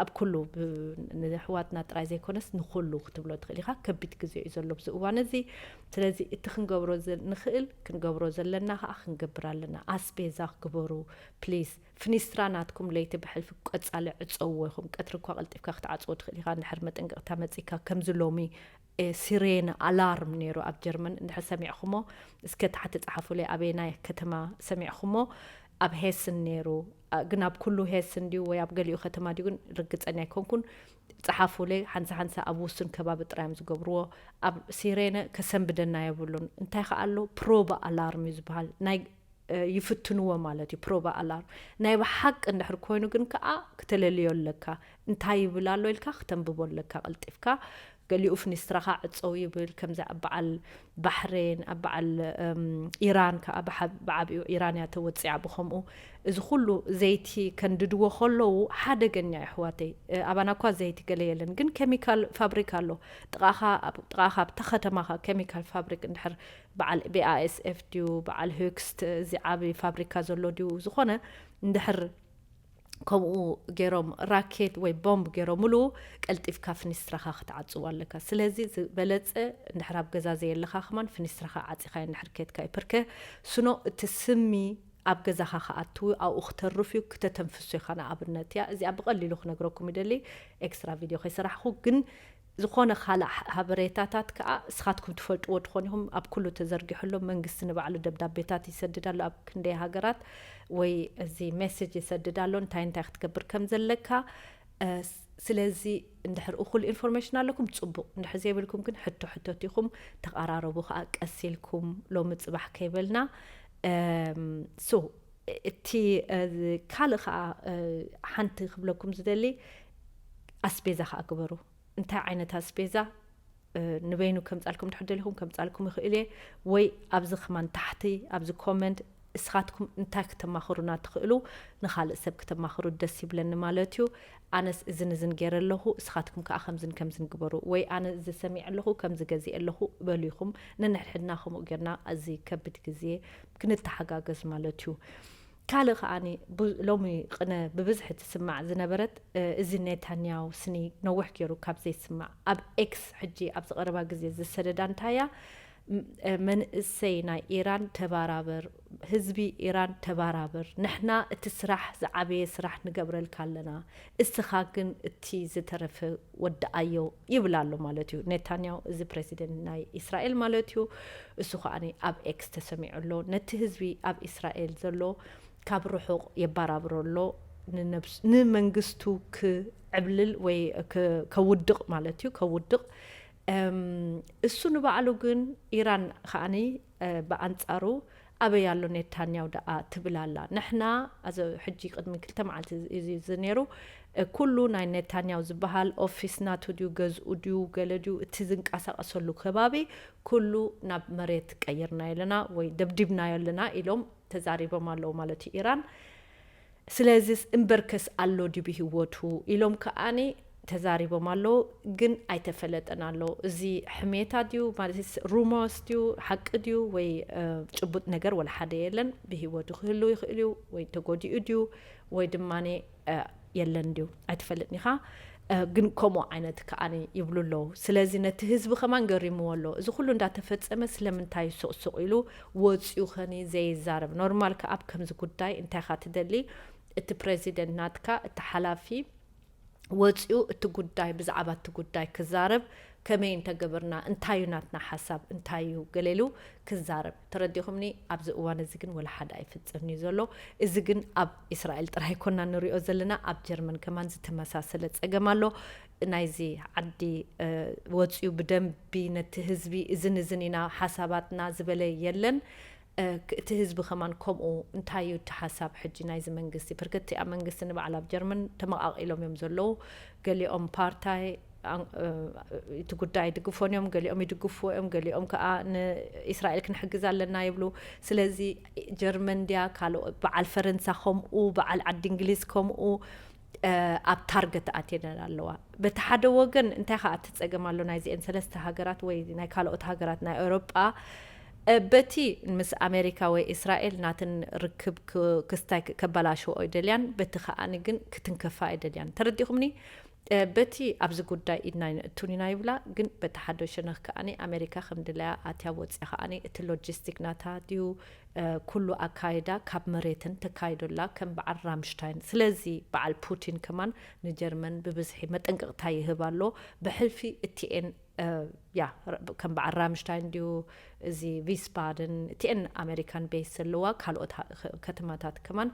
ኣብ ኩሉ ንኣሕዋትና ጥራይ ዘይኮነስ ንኩሉ ክትብሎ ትኽእል ኢኻ። ከቢድ ግዜ እዩ ዘሎ ኣብዚ እዋን እዚ። ስለዚ እቲ ክንገብሮ ንኽእል ክንገብሮ ዘለና ከዓ ክንገብር ኣለና። ኣስቤዛ ግበሩ ፕሊስ። ፍኒስትራ ናትኩም ለይቲ ብሕልፊ ቀጻሊ ዕጸውዎ ኢኹም። ቀትሪ እኳ ቀልጢፍካ ክትዓጽዎ ትኽእል ኢኻ እንድሕር መጠንቀቕታ መጺካ። ከምዚ ሎሚ ሲሬን ኣላርም ነይሩ ኣብ ጀርመን እንድሕር ሰሚዕኹሞ እስከ ታሕቲ ጸሓፉለይ ኣበየናይ ከተማ ሰሚዕኹሞ። ኣብ ሄስን ነይሩ ግን ኣብ ኩሉ ሄስን ድዩ ወይ ኣብ ገሊኡ ከተማ ድዩ ግን ርግጸኛ ኣይኮንኩን። ጸሓፉለይ ሓንሳ ሓንሳ ኣብ ውሱን ከባቢ ጥራይ እዮም ዝገብርዎ። ኣብ ሲሬነ ከሰንብደና የብሉን። እንታይ ከኣ ኣሎ ፕሮባ ኣላርም እዩ ዝበሃል ናይ ይፍትንዎ ማለት እዩ። ፕሮባ ኣላርም ናይ ብሓቂ እንድሕር ኮይኑ ግን ከዓ ክተለልዮ ኣለካ። እንታይ ይብል ኣሎ ኢልካ ክተንብቦ ኣለካ ቀልጢፍካ። ገሊኡ ፍኒስትራኻ ዕፀው ይብል ከምዚ ኣብ በዓል ባሕሬን ኣብ በዓል ኢራን ከዓ ብዓብኡ ኢራን እያ ተወፂዓ ብከምኡ እዚ ኩሉ ዘይቲ ከንድድዎ ከለዉ ሓደገኛ የሕዋተይ። ኣባና እኳ ዘይቲ ገለ የለን ግን ኬሚካል ፋብሪካ ኣሎ። ጥቃኻ ኣብታ ከተማኻ ኬሚካል ፋብሪክ እንድሕር በዓል ቢኣስኤፍ ድዩ በዓል ህክስት እዚ ዓብ ፋብሪካ ዘሎ ድዩ ዝኾነ እንድሕር ከምኡ ገይሮም ራኬት ወይ ቦምብ ገይሮምሉ ቀልጢፍካ ፍኒስትራኻ ክትዓፅዋ ኣለካ። ስለዚ ዝበለፀ እንድሕር ኣብ ገዛ ዘየለኻ ከማን ፍኒስትራኻ ዓፂኻ እንድሕር ኬትካ እዩ ፕርከ ስኖ እቲ ስሚ ኣብ ገዛኻ ክኣትው ኣብኡ ክተርፍ እዩ ክተተንፍሶ ኢኻ ንኣብነት እያ እዚኣ ብቐሊሉ ክነግረኩም ይደሊ። ኤክስትራ ቪድዮ ከይሰራሕኹ ግን ዝኾነ ካልእ ሓበሬታታት ከዓ እስኻትኩም ትፈልጥዎ ትኾን ኢኹም ኣብ ኩሉ ተዘርጊሑ ኣሎ። መንግስቲ ንባዕሉ ደብዳቤታት ይሰድድ ኣሎ ኣብ ክንደይ ሃገራት ወይ እዚ ሜሴጅ ይሰድድ ኣሎ እንታይ እንታይ ክትገብር ከም ዘለካ። ስለዚ እንድሕር እኹል ኢንፎርሜሽን ኣለኩም ፅቡቅ እንድሕር ዘይብልኩም ግን ሕቶ ሕቶት ኢኹም። ተቐራረቡ ከዓ ቀስ ኢልኩም ሎሚ ፅባሕ ከይበልና። ሶ እቲ ካልእ ከዓ ሓንቲ ክብለኩም ዝደሊ ኣስቤዛ ከዓ ግበሩ። እንታይ ዓይነት ኣስቤዛ ንበይኑ ከምፃልኩም ድሕር ደሊኹም ከምፃልኩም ይኽእል እየ። ወይ ኣብዚ ከማን ታሕቲ ኣብዚ ኮመንት እስኻትኩም እንታይ ክተማኽሩና ትኽእሉ ንኻልእ ሰብ ክተማኽሩ ደስ ይብለኒ ማለት እዩ። ኣነስ እዝን እዝን ገይረ ኣለኹ እስኻትኩም ከዓ ከምዝን ከምዝን ግበሩ ወይ ኣነ እዚ ሰሚዐ ኣለኹ ከምዚ ገዚአ ኣለኹ በሉ ኢኹም። ነንሕድሕድና ከምኡ ጌርና እዚ ከቢድ ግዜ ክንተሓጋገዝ ማለት እዩ። ካልእ ከዓኒ ሎሚ ቅነ ብብዝሒ ትስማዕ ዝነበረት እዚ ኔታንያሁ ስኒ ነዊሕ ገይሩ ካብ ዘይስማዕ ኣብ ኤክስ ሕጂ ኣብዚ ቀረባ ግዜ ዝሰደዳ እንታያ መንእሰይ ናይ ኢራን ተባራበር ህዝቢ ኢራን ተባራበር ንሕና እቲ ስራሕ ዝዓበየ ስራሕ ንገብረልካ ኣለና እስኻ ግን እቲ ዝተረፈ ወድኣዮ ይብል ኣሎ ማለት እዩ ኔታንያሁ እዚ ፕሬዚደንት ናይ ኢስራኤል ማለት እዩ። እሱ ከዓኒ ኣብ ኤክስ ተሰሚዑ ኣሎ ነቲ ህዝቢ ኣብ ኢስራኤል ዘሎ ካብ ርሑቕ የባራብሮ ኣሎ። ንመንግስቱ ክዕብልል ወይ ከውድቕ ማለት እዩ ከውድቕ። እሱ ንባዕሉ ግን ኢራን ከዓኒ ብኣንፃሩ ኣበይ ኣሎ ኔታንያሁ ደኣ ትብል ኣላ። ንሕና ሕጂ ቅድሚ ክልተ መዓልቲ እዚ ነይሩ ኩሉ ናይ ኔታንያሁ ዝበሃል ኦፊስ ናቱ ድዩ ገዝኡ ድዩ ገለ ድዩ እቲ ዝንቀሳቀሰሉ ከባቢ ኩሉ ናብ መሬት ቀይርናዮ ኣለና ወይ ደብዲብናዮ ኣለና ኢሎም ተዛሪቦም ኣለዉ ማለት እዩ ኢራን። ስለዚስ እምበርከስ ኣሎ ድዩ ብህይወቱ ኢሎም ከዓኒ ተዛሪቦም ኣለዉ። ግን ኣይተፈለጠን ኣሎ እዚ ሕሜታ ድዩ ማለት ሩሞርስ ድዩ ሓቂ ድዩ ወይ ጭቡጥ ነገር ወላ ሓደ የለን። ብህይወቱ ክህልው ይኽእል እዩ ወይ ተጎዲኡ ድዩ ወይ ድማ የለን ድዩ ኣይትፈልጥን ኢኻ። ግን ከምኡ ዓይነት ከዓኒ ይብሉ ኣለዉ። ስለዚ ነቲ ህዝቢ ከማን ገሪምዎ ኣሎ። እዚ ኩሉ እንዳተፈጸመ ስለምንታይ ሱቕሱቕ ኢሉ ወፂኡ ኸኒ ዘይዛረብ ኖርማል ከ ኣብ ከምዚ ጉዳይ እንታይ ኢኻ ትደሊ? እቲ ፕሬዚደንት ናትካ እቲ ሓላፊ ወፂኡ እቲ ጉዳይ ብዛዕባ እቲ ጉዳይ ክዛረብ ከመይ እንተገበርና እንታይ እዩ ናትና ሓሳብ እንታይ እዩ ገለ ኢሉ ክዛረብ ተረዲኹምኒ። ኣብዚ እዋን እዚ ግን ወላ ሓደ ኣይፍፀምን እዩ ዘሎ። እዚ ግን ኣብ እስራኤል ጥራይ ኣይኮና ንሪኦ ዘለና ኣብ ጀርመን ከማን ዝተመሳሰለ ፀገም ኣሎ። ናይዚ ዓዲ ወፂኡ ብደንቢ ነቲ ህዝቢ እዝን እዝን ኢና ሓሳባትና ዝበለ የለን። እቲ ህዝቢ ከማን ከምኡ እንታይ እዩ እቲ ሓሳብ ሕጂ ናይዚ መንግስቲ ብርክቲ ኣብ መንግስቲ ንባዕል ኣብ ጀርመን ተመቃቂሎም እዮም ዘለዉ። ገሊኦም ፓርታይ እቲ ጉዳይ ይድግፎን እዮም፣ ገሊኦም ይድግፍዎ እዮም፣ ገሊኦም ከዓ ንእስራኤል ክንሕግዝ ኣለና ይብሉ። ስለዚ ጀርመን ድያ ካልኦት፣ በዓል ፈረንሳ ከምኡ፣ በዓል ዓዲ እንግሊዝ ከምኡ ኣብ ታርገት ኣትየን ኣለዋ። በቲ ሓደ ወገን እንታይ ከዓ እቲ ፀገም ኣሎ፣ ናይዚአን ሰለስተ ሃገራት ወይ ናይ ካልኦት ሃገራት ናይ ኤውሮጳ በቲ ምስ ኣሜሪካ ወይ እስራኤል ናትን ርክብ ክስታይ ከበላሽዎ ኣይደልያን፣ በቲ ከዓኒ ግን ክትንከፋ ኣይደልያን። ተረዲኹምኒ? በቲ ኣብዚ ጉዳይ ኢድና ኣይነእቱን ኢና ይብላ። ግን በቲ ሓደ ሸነኽ ከዓኒ ኣሜሪካ ከም ድላያ ኣትያ ወፅያ ከዓኒ እቲ ሎጂስቲክ ናታ ድዩ ኩሉ ኣካይዳ ካብ መሬትን ተካይዶላ ከም በዓል ራምሽታይን። ስለዚ በዓል ፑቲን ከማን ንጀርመን ብብዝሒ መጠንቀቕታ ይህብ ኣሎ። ብሕልፊ እቲኤን ያ ከም በዓል ራምሽታይን ድዩ እዚ ቪስባደን እቲኤን ኣሜሪካን ቤስ ዘለዋ ካልኦት ከተማታት ከማን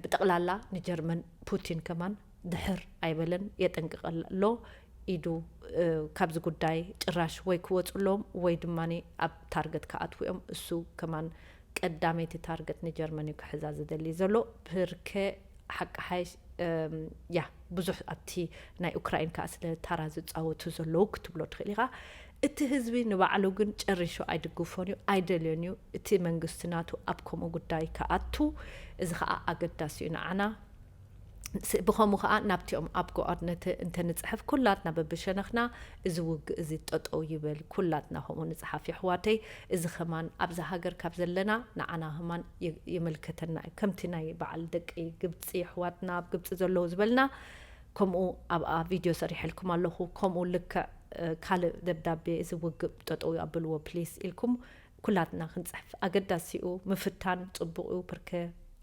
ብጠቕላላ ንጀርመን ፑቲን ከማን ድሕር ኣይበለን፣ የጠንቅቐ ኣሎ። ኢዱ ካብዚ ጉዳይ ጭራሽ ወይ ክወፁ ኣለዎም ወይ ድማ ኣብ ታርገት ክኣትዉ እዮም። እሱ ከማን ቀዳመይቲ ታርገት ንጀርመን እዩ ክሕዛ ዝደሊ ዘሎ። ብርከ ሓቂ ሓይሽ ያ ብዙሕ ኣብቲ ናይ ኡክራይን ከዓ ስለ ታራ ዝፃወቱ ዘለዉ ክትብሎ ትኽእል ኢኻ። እቲ ህዝቢ ንባዕሉ ግን ጨሪሹ ኣይድግፎን እዩ፣ ኣይደልዮን እዩ። እቲ መንግስቲ ናቱ ኣብ ከምኡ ጉዳይ ክኣቱ፣ እዚ ከዓ ኣገዳሲ እዩ ንዓና። ብኸምኡ ከዓ ናብቲኦም ኣብ ኮኦርዲነተ እንተንፅሕፍ ኩላትና በብሸነኽና እዚ ውግእ እዚ ጠጠው ይበል፣ ኩላትና ከምኡ ንፅሓፍ የሕዋተይ። እዚ ከማን ኣብዚ ሃገር ካብ ዘለና ንዓና ከማን የመልከተና እዩ። ከምቲ ናይ በዓል ደቂ ግብፂ ኣሕዋትና ኣብ ግብፂ ዘለዉ ዝበልና ከምኡ ኣብኣ ቪድዮ ሰሪሐልኩም ኣለኹ። ከምኡ ልክዕ ካልእ ደብዳቤ እዚ ውግእ ጠጠው ኣብልዎ ፕሊስ ኢልኩም ኩላትና ክንፅሕፍ ኣገዳሲኡ ምፍታን ፅቡቕ እዩ። ብርከ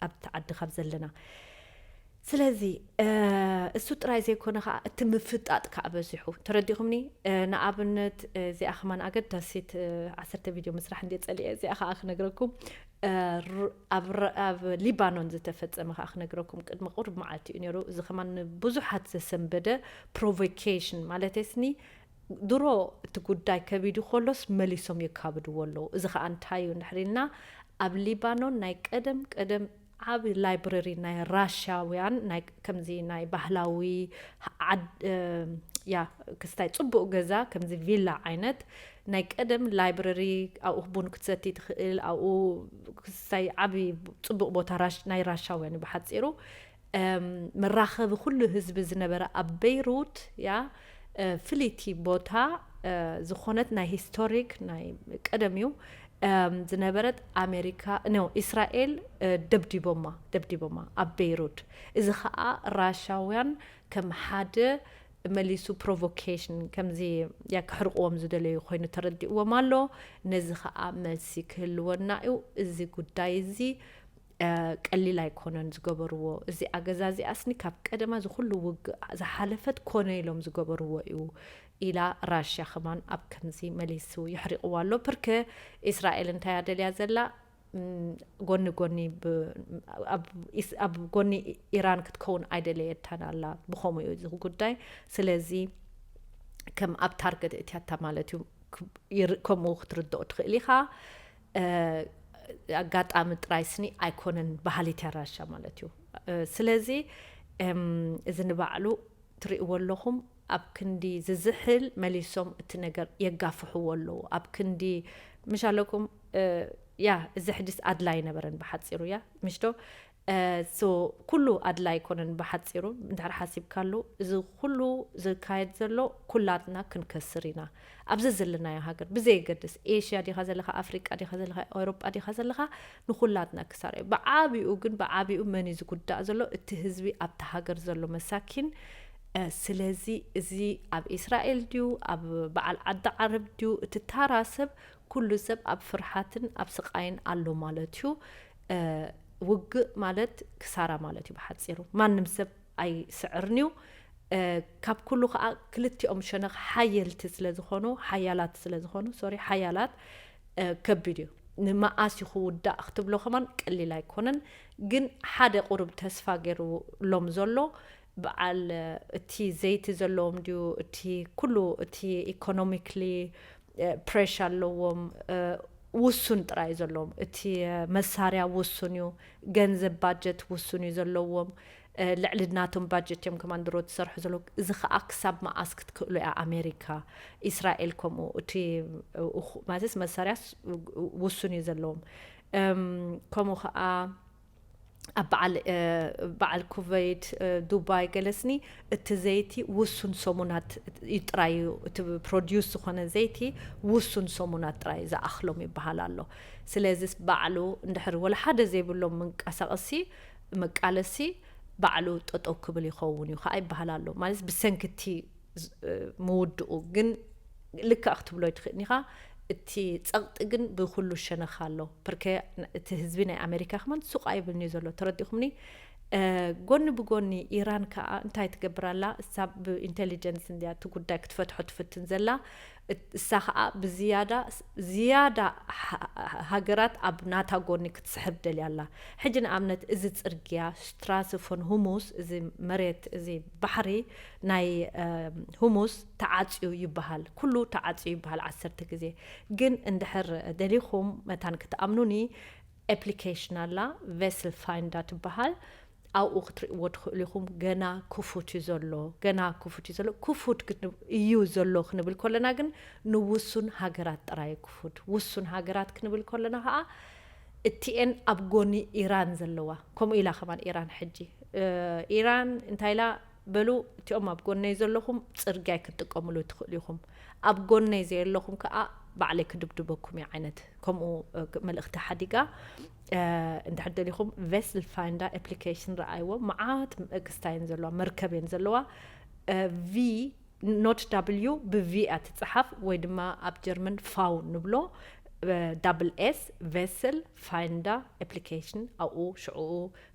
ኣብቲ ዓዲ ካብ ዘለና ስለዚ እሱ ጥራይ ዘይኮነ ከዓ እቲ ምፍጣጥ ከዓ በዚሑ ተረዲኹምኒ። ንኣብነት እዚኣ ከማን ኣገዳሲት ዓሰርተ ቪድዮ ምስራሕ እንደ ፀሊአ እዚኣ ከዓ ክነግረኩም ኣብ ሊባኖን ዝተፈፀመ ከዓ ክነግረኩም ቅድሚ ቁርብ መዓልቲ እዩ ነይሩ። እዚ ከማን ንብዙሓት ዘሰንበደ ፕሮቮኬሽን ማለት ስኒ ድሮ እቲ ጉዳይ ከቢዱ ከሎስ መሊሶም የካብድዎ ኣለዉ። እዚ ከዓ እንታይ እዩ እንድሕር ኢልና ኣብ ሊባኖን ናይ ቀደም ቀደም ዓብ ላይብረሪ ናይ ራሻውያን ከምዚ ናይ ባህላዊ ያ ክስታይ ፅቡቅ ገዛ ከምዚ ቪላ ዓይነት ናይ ቀደም ላይብረሪ ኣብኡ ቡን ክትሰቲ ትኽእል ኣብኡ ክስታይ ዓብ ፅቡቅ ቦታ ናይ ራሻውያን ብሓፂሩ መራኸቢ ኩሉ ህዝቢ ዝነበረ ኣብ በይሩት ያ ፍልይቲ ቦታ ዝኾነት ናይ ሂስቶሪክ ናይ ቀደም እዩ ዝነበረት ኣሜሪካ ኖ ኢስራኤል ደብዲቦማ ደብዲቦማ ኣብ ቤይሩት። እዚ ከዓ ራሻውያን ከም ሓደ መሊሱ ፕሮቮኬሽን ከምዚ ያ ክሕርቅዎም ዝደለዩ ኮይኑ ተረዲእዎም ኣሎ። ነዚ ከዓ መልሲ ክህልወና እዩ። እዚ ጉዳይ እዚ ቀሊል ኣይኮነን ዝገበርዎ። እዚ ኣገዛዚኣስኒ ካብ ቀደማ ዝኩሉ ውግእ ዝሓለፈት ኮነ ኢሎም ዝገበርዎ እዩ ኢላ ራሽያ ከማን ኣብ ከምዚ መሊሱ የሕሪቕዋ ኣሎ። ፕርከ ኢስራኤል እንታይ ኣደልያ ዘላ ጎኒ ጎኒ ኣብ ጎኒ ኢራን ክትከውን ኣይደለየታን ኣላ። ብኸምኡ እዩ እዚ ጉዳይ። ስለዚ ከም ኣብ ታርገት እትያታ ማለት እዩ። ከምኡ ክትርድኦ ትኽእል ኢኻ። ኣጋጣሚ ጥራይ ስኒ ኣይኮነን ባህሊት ያራሻ ማለት እዩ። ስለዚ እዚ ንባዕሉ ትርእይዎ ኣለኹም ኣብ ክንዲ ዝዝሕል መሊሶም እቲ ነገር የጋፍሕዎ ኣለዉ። ኣብ ክንዲ ምሽ ኣለኩም ያ እዚ ሕጅስ ኣድላይ ነበረን ብሓፂሩ ያ ምሽዶ ሶ ኩሉ ኣድላይ ኣይኮነን ብሓፂሩ እንድሕር ሓሲብካሉ እዚ ኩሉ ዝካየድ ዘሎ ኩላትና ክንከስር ኢና። ኣብዚ ዘለናዮ ሃገር ብዘየገድስ ኤሽያ ዲኻ ዘለኻ ኣፍሪቃ ዲኻ ዘለኻ ኤውሮጳ ዲኻ ዘለኻ ንኩላትና ክሳር እዩ። ብዓቢኡ ግን ብዓቢኡ መን እዩ ዝጉዳእ ዘሎ? እቲ ህዝቢ ኣብቲ ሃገር ዘሎ መሳኪን። ስለዚ እዚ ኣብ ኢስራኤል ድዩ ኣብ በዓል ዓዲ ዓረብ ድዩ እቲ ታራ ሰብ ኩሉ ሰብ ኣብ ፍርሓትን ኣብ ስቃይን ኣሎ ማለት እዩ። ውግእ ማለት ክሳራ ማለት እዩ ብሓፂሩ። ማንም ሰብ ኣይስዕርን እዩ። ካብ ኩሉ ከዓ ክልቲኦም ሸነኽ ሓየልቲ ስለ ዝኾኑ ሓያላት ስለ ዝኾኑ ሶሪ ሓያላት ከቢድ እዩ። ንመኣስ እዩ ክውዳእ ክትብሎ ከማን ቀሊል ኣይኮነን። ግን ሓደ ቁሩብ ተስፋ ገይሩሎም ዘሎ በዓል እቲ ዘይቲ ዘለዎም ድዩ እቲ ኩሉ እቲ ኢኮኖሚክሊ ፕሬሽ ኣለዎም። ውሱን ጥራይ ዘለዎም እቲ መሳርያ ውሱን እዩ። ገንዘብ ባጀት ውሱን እዩ ዘለዎም። ልዕሊ ናቶም ባጀት እዮም ከማን ድሮ ትሰርሑ ዘሎ። እዚ ከዓ ክሳብ መኣስ ክትክእሉ እያ ኣሜሪካ? እስራኤል ከምኡ፣ እቲ ማለት መሳርያስ ውሱን እዩ ዘለዎም። ከምኡ ከዓ ኣብ በዓል ኩቨይት፣ ዱባይ ገለስኒ፣ እቲ ዘይቲ ውሱን ሰሙናት እዩ ጥራይ እዩ፣ እቲ ፕሮዲዩስ ዝኾነ ዘይቲ ውሱን ሰሙናት ጥራይ ዝኣኽሎም ይበሃል ኣሎ። ስለዚ ባዕሉ እንድሕር ወላ ሓደ ዘይብሎም መንቀሳቐሲ መቃለሲ ባዕሉ ጠጠው ክብል ይኸውን እዩ ከዓ ይበሃል ኣሎ። ማለት ብሰንኪ እቲ ምውድኡ ግን ልክዕ ክትብሎ ኣይትኽእልን ኢኻ። እቲ ጸቕጢ ግን ብኩሉ ሸነኽ ኣሎ። ፐርከ እቲ ህዝቢ ናይ ኣሜሪካ ከማን ሱቕ ኣይብልኒ ዘሎ፣ ተረዲኹምኒ? ጎኒ ብጎኒ ኢራን ከዓ እንታይ ትገብር ኣላ? እሳ ብኢንቴሊጀንስ እንድያ እቲ ጉዳይ ክትፈትሖ ትፍትን ዘላ። እሳ ከዓ ብዝያዳ ዝያዳ ሃገራት ኣብ ናታ ጎኒ ክትስሕብ ደልያ ኣላ። ሕጂ ንኣብነት እዚ ጽርግያ ስትራስ ፎን ሁሙስ፣ እዚ መሬት፣ እዚ ባሕሪ ናይ ሁሙስ ተዓፅዩ ይበሃል። ኩሉ ተዓፅዩ ይበሃል ዓሰርተ ግዜ። ግን እንድሕር ደሊኹም መታን ክትኣምኑኒ፣ ኤፕሊኬሽን ኣላ፣ ቨስል ፋይንዳ ትበሃል። ኣብኡ ክትርእይዎ ትኽእሉ ኢኹም። ገና ክፉት እዩ ዘሎ፣ ገና ክፉት እዩ ዘሎ። ክፉት ግን እዩ ዘሎ ክንብል ከለና ግን ንውሱን ሃገራት ጥራይ ክፉት። ውሱን ሃገራት ክንብል ከለና ከዓ እቲኤን ኣብ ጎኒ ኢራን ዘለዋ፣ ከምኡ ኢላ ከማን ኢራን ሕጂ፣ ኢራን እንታይ ኢላ? በሉ እቲኦም ኣብ ጎነይ ዘለኹም ጽርግያይ ክትጥቀምሉ ትኽእሉ ኢኹም፣ ኣብ ጎነይ ዘየለኹም ከዓ ባዕለይ ክድብድበኩም እዩ ዓይነት ከምኡ መልእኽቲ ሓዲጋ። እንድሕር ደሊኹም ቨስል ፋይንዳ ኤፕሊኬሽን ረኣይዎ። መዓት ክስታየን ዘለዋ መርከብ እየን ዘለዋ። ቪ ኖት ዳብልዩ ብቪ እያ ትፅሓፍ፣ ወይ ድማ ኣብ ጀርመን ፋው ንብሎ። ዳብል ኤስ ቨስል ፋይንዳ ኤፕሊኬሽን፣ ኣብኡ ሽዕኡ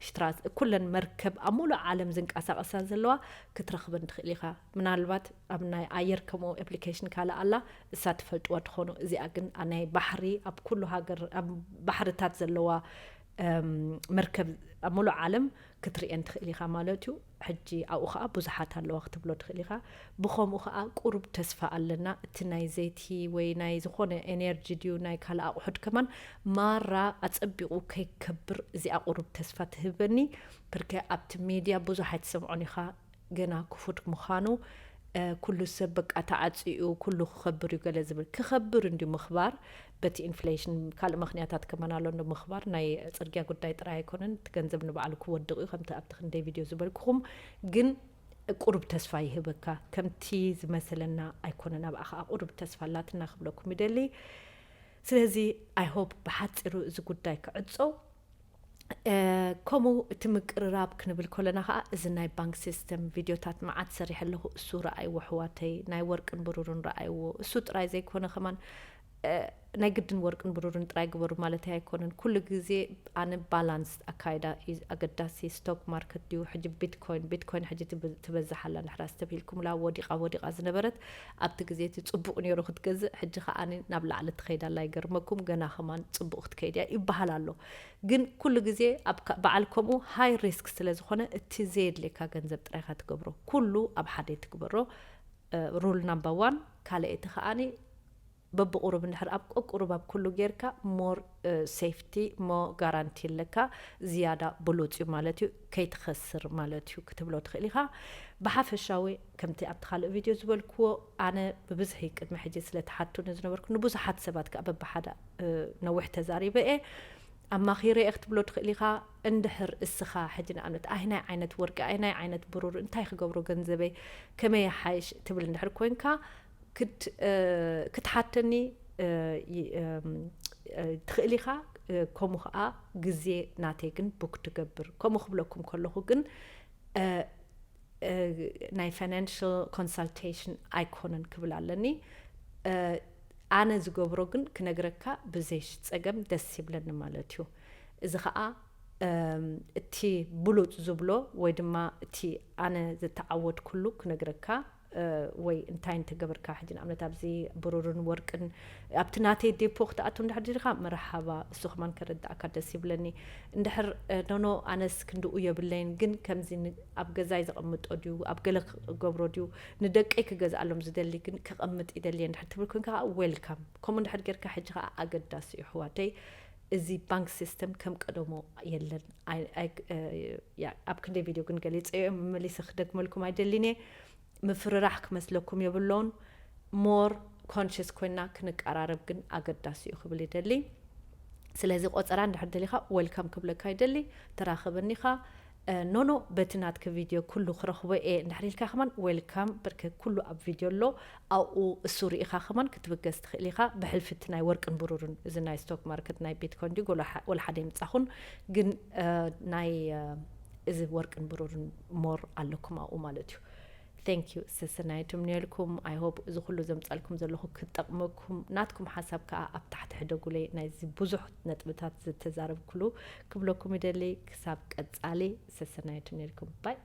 ሽትራስ ኩለን መርከብ ኣብ ሙሉእ ዓለም ዝንቀሳቐሳ ዘለዋ ክትረኽበን ትኽእል ኢኻ። ምናልባት ኣብ ናይ ኣየር ከምኡ ኤፕሊኬሽን ካልእ ኣላ፣ እሳ ትፈልጥዋ ትኾኑ። እዚኣ ግን ናይ ባሕሪ ኣብ ኩሉ ሃገር፣ ኣብ ባሕርታት ዘለዋ መርከብ ኣብ ሙሉእ ዓለም ክትርእየን ትኽእል ኢኻ ማለት እዩ። ሕጂ ኣብኡ ኸዓ ብዙሓት ኣለዋ ክትብሎ ትኽእል ኢኻ። ብኸምኡ ኸዓ ቁሩብ ተስፋ ኣለና። እቲ ናይ ዘይቲ ወይ ናይ ዝኾነ ኤነርጂ ድዩ ናይ ካልእ ኣቑሑት ከማን ማራ ኣጸቢቑ ከይከብር እዚኣ ቁሩብ ተስፋ ትህበኒ። ብርከ ኣብቲ ሚድያ ብዙሕ ኣይትሰምዖን ኢኻ ገና ክፉት ምዃኑ። ኩሉ ሰብ በቃ ተዓፂኡ ኩሉ ክኸብር እዩ ገለ ዝብል። ክኸብር እንዲ ምኽባር በቲ ኢንፍሌሽን ካልእ ምኽንያታት ከማን ኣሎ እንዲ ምኽባር። ናይ ፅርግያ ጉዳይ ጥራይ ኣይኮነን፣ እቲ ገንዘብ ንባዕሉ ክወድቕ እዩ ከምቲ ኣብቲ ክንደይ ቪድዮ ዝበልኩኹም። ግን ቁሩብ ተስፋ ይህበካ። ከምቲ ዝመሰለና ኣይኮነን፣ ኣብኣ ከዓ ቁሩብ ተስፋ ኣላትና ክብለኩም ይደሊ። ስለዚ ኣይ ሆፕ ብሓፂሩ እዚ ጉዳይ ክዕፀው። ከምኡ እቲ ምቅርራብ ክንብል ከለና ከዓ እዚ ናይ ባንክ ሲስተም ቪድዮታት መዓት ሰሪሐ ኣለኹ። እሱ ረኣይዎ ኣሕዋተይ፣ ናይ ወርቅን ብሩርን ረኣይዎ። እሱ ጥራይ ዘይኮነ ከማን ናይ ግድን ወርቅን ብሩርን ጥራይ ግበሩ ማለት ኣይኮነን። ኩሉ ግዜ ኣነ ባላንስ ኣካይዳ እዩ ኣገዳሲ። ስቶክ ማርኬት ድዩ ሕጂ ቢትኮይን፣ ቢትኮይን ሕጂ ትበዝሕ ኣላ፣ ንሕራ ዝተብሂልኩምላ ወዲቓ ወዲቓ ዝነበረት፣ ኣብቲ ግዜ እቲ ፅቡቕ ነይሩ ክትገዝእ፣ ሕጂ ከዓ ናብ ላዕሊ ትኸይድ ኣላ። ይገርመኩም፣ ገና ከማን ፅቡቕ ክትከይድ እያ ይበሃል ኣሎ። ግን ኩሉ ግዜ ኣብ በዓል ከምኡ ሃይ ሪስክ ስለ ዝኾነ እቲ ዘየድልየካ ገንዘብ ጥራይካ ትገብሮ፣ ኩሉ ኣብ ሓደ ትግበሮ። ሩል ናምበር ዋን። ካልኣይቲ ከዓኒ በብቁሩብ እንድሕር ኣብ ቀቁሩብ ኣብ ኩሉ ጌርካ ሞር ሴፍቲ ሞ ጋራንቲ ኣለካ፣ ዝያዳ ብሉፅ እዩ ማለት እዩ። ከይትኸስር ማለት እዩ ክትብሎ ትኽእል ኢኻ። ብሓፈሻዊ ከምቲ ኣብቲ ካልእ ቪድዮ ዝበልክዎ፣ ኣነ ብብዝሒ ቅድሚ ሕጂ ስለ ትሓቱኒ ዝነበርኩ ንብዙሓት ሰባት ከዓ በብሓደ ነዊሕ ተዛሪበ እየ። ኣማኺረ እየ ክትብሎ ትኽእል ኢኻ። እንድሕር እስኻ ሕጂ ንኣብነት ኣይናይ ዓይነት ወርቂ ኣይናይ ዓይነት ብሩር እንታይ ክገብሮ ገንዘበይ ከመይ ይሓይሽ ትብል እንድሕር ኮይንካ ክትሓተኒ ትኽእል ኢኻ። ከምኡ ከዓ ግዜ ናተይ ግን ቡክ ትገብር። ከምኡ ክብለኩም ከለኹ ግን ናይ ፋይናንሽል ኮንሳልቴሽን ኣይኮነን ክብል ኣለኒ። ኣነ ዝገብሮ ግን ክነግረካ ብዘይ ጸገም ደስ ይብለኒ ማለት እዩ። እዚ ከዓ እቲ ብሉፅ ዝብሎ ወይ ድማ እቲ ኣነ ዝተዓወትኩሉ ክነግረካ ወይ እንታይ እንተገበርካ፣ ሕጂ ንኣብነት ኣብዚ ብሩርን ወርቅን ኣብቲ ናተይ ዴፖ ክትኣቱ እንድሕር ዲኻ፣ መርሓባ፣ እሱ ከማን ከረዳእካ ደስ ይብለኒ። እንድሕር ኖኖ ኣነስ ክንድኡ የብለይን፣ ግን ከምዚ ኣብ ገዛይ ዘቐምጦ ድዩ፣ ኣብ ገለ ክገብሮ ድዩ፣ ንደቀይ ክገዝኣሎም ዝደሊ ግን ክቐምጥ ይደሊ እንድሕር ትብል ኮንካ ከዓ ዌልካም። ከምኡ እንድሕር ጌርካ ሕጂ ከዓ ኣገዳሲ እዩ ኣሕዋተይ። እዚ ባንክ ሲስተም ከም ቀደሞ የለን። ኣብ ክንደይ ቪድዮ ግን ገሊፀ እየ፣ መመሊሰ ክደግመልኩም ኣይደሊን እየ። ምፍርራሕ ክመስለኩም የብሎን። ሞር ኮንሽስ ኮይና ክንቀራረብ ግን ኣገዳሲ እዩ ክብል ይደሊ። ስለዚ ቆፀራ እንድሕር ደሊኻ ዌልካም ክብለካ ይደሊ። ተራኸበኒኻ። ኖኖ በቲ ናትክ ቪድዮ ኩሉ ክረኽቦ እየ እንድሕር ኢልካ ከማን ዌልካም፣ ብርክ ኩሉ ኣብ ቪድዮ ኣሎ። ኣብኡ እሱ ርኢኻ ከማን ክትብገስ ትኽእል ኢኻ። ብሕልፊ እቲ ናይ ወርቅን ብሩርን፣ እዚ ናይ ስቶክ ማርኬት ናይ ቢትኮይን ድዩ ወላ ሓደ ይምጻኹን፣ ግን ናይ እዚ ወርቅን ብሩርን ሞር ኣለኩም ኣብኡ ማለት እዩ። Thank you። ሰሰናይ ትምንየልኩም። I hope እዚ ኩሉ ዘምጻልኩም ዘለኹ ክጠቕመኩም፣ ናትኩም ሓሳብ ከኣ ኣብ ታሕቲ ሕደጉለይ። ናይዚ ብዙሕ ነጥብታት ዝተዛረብኩሉ ክብለኩም ይደሊ። ክሳብ ቀጻሊ ሰሰናይ ትምንየልኩም። ባይ።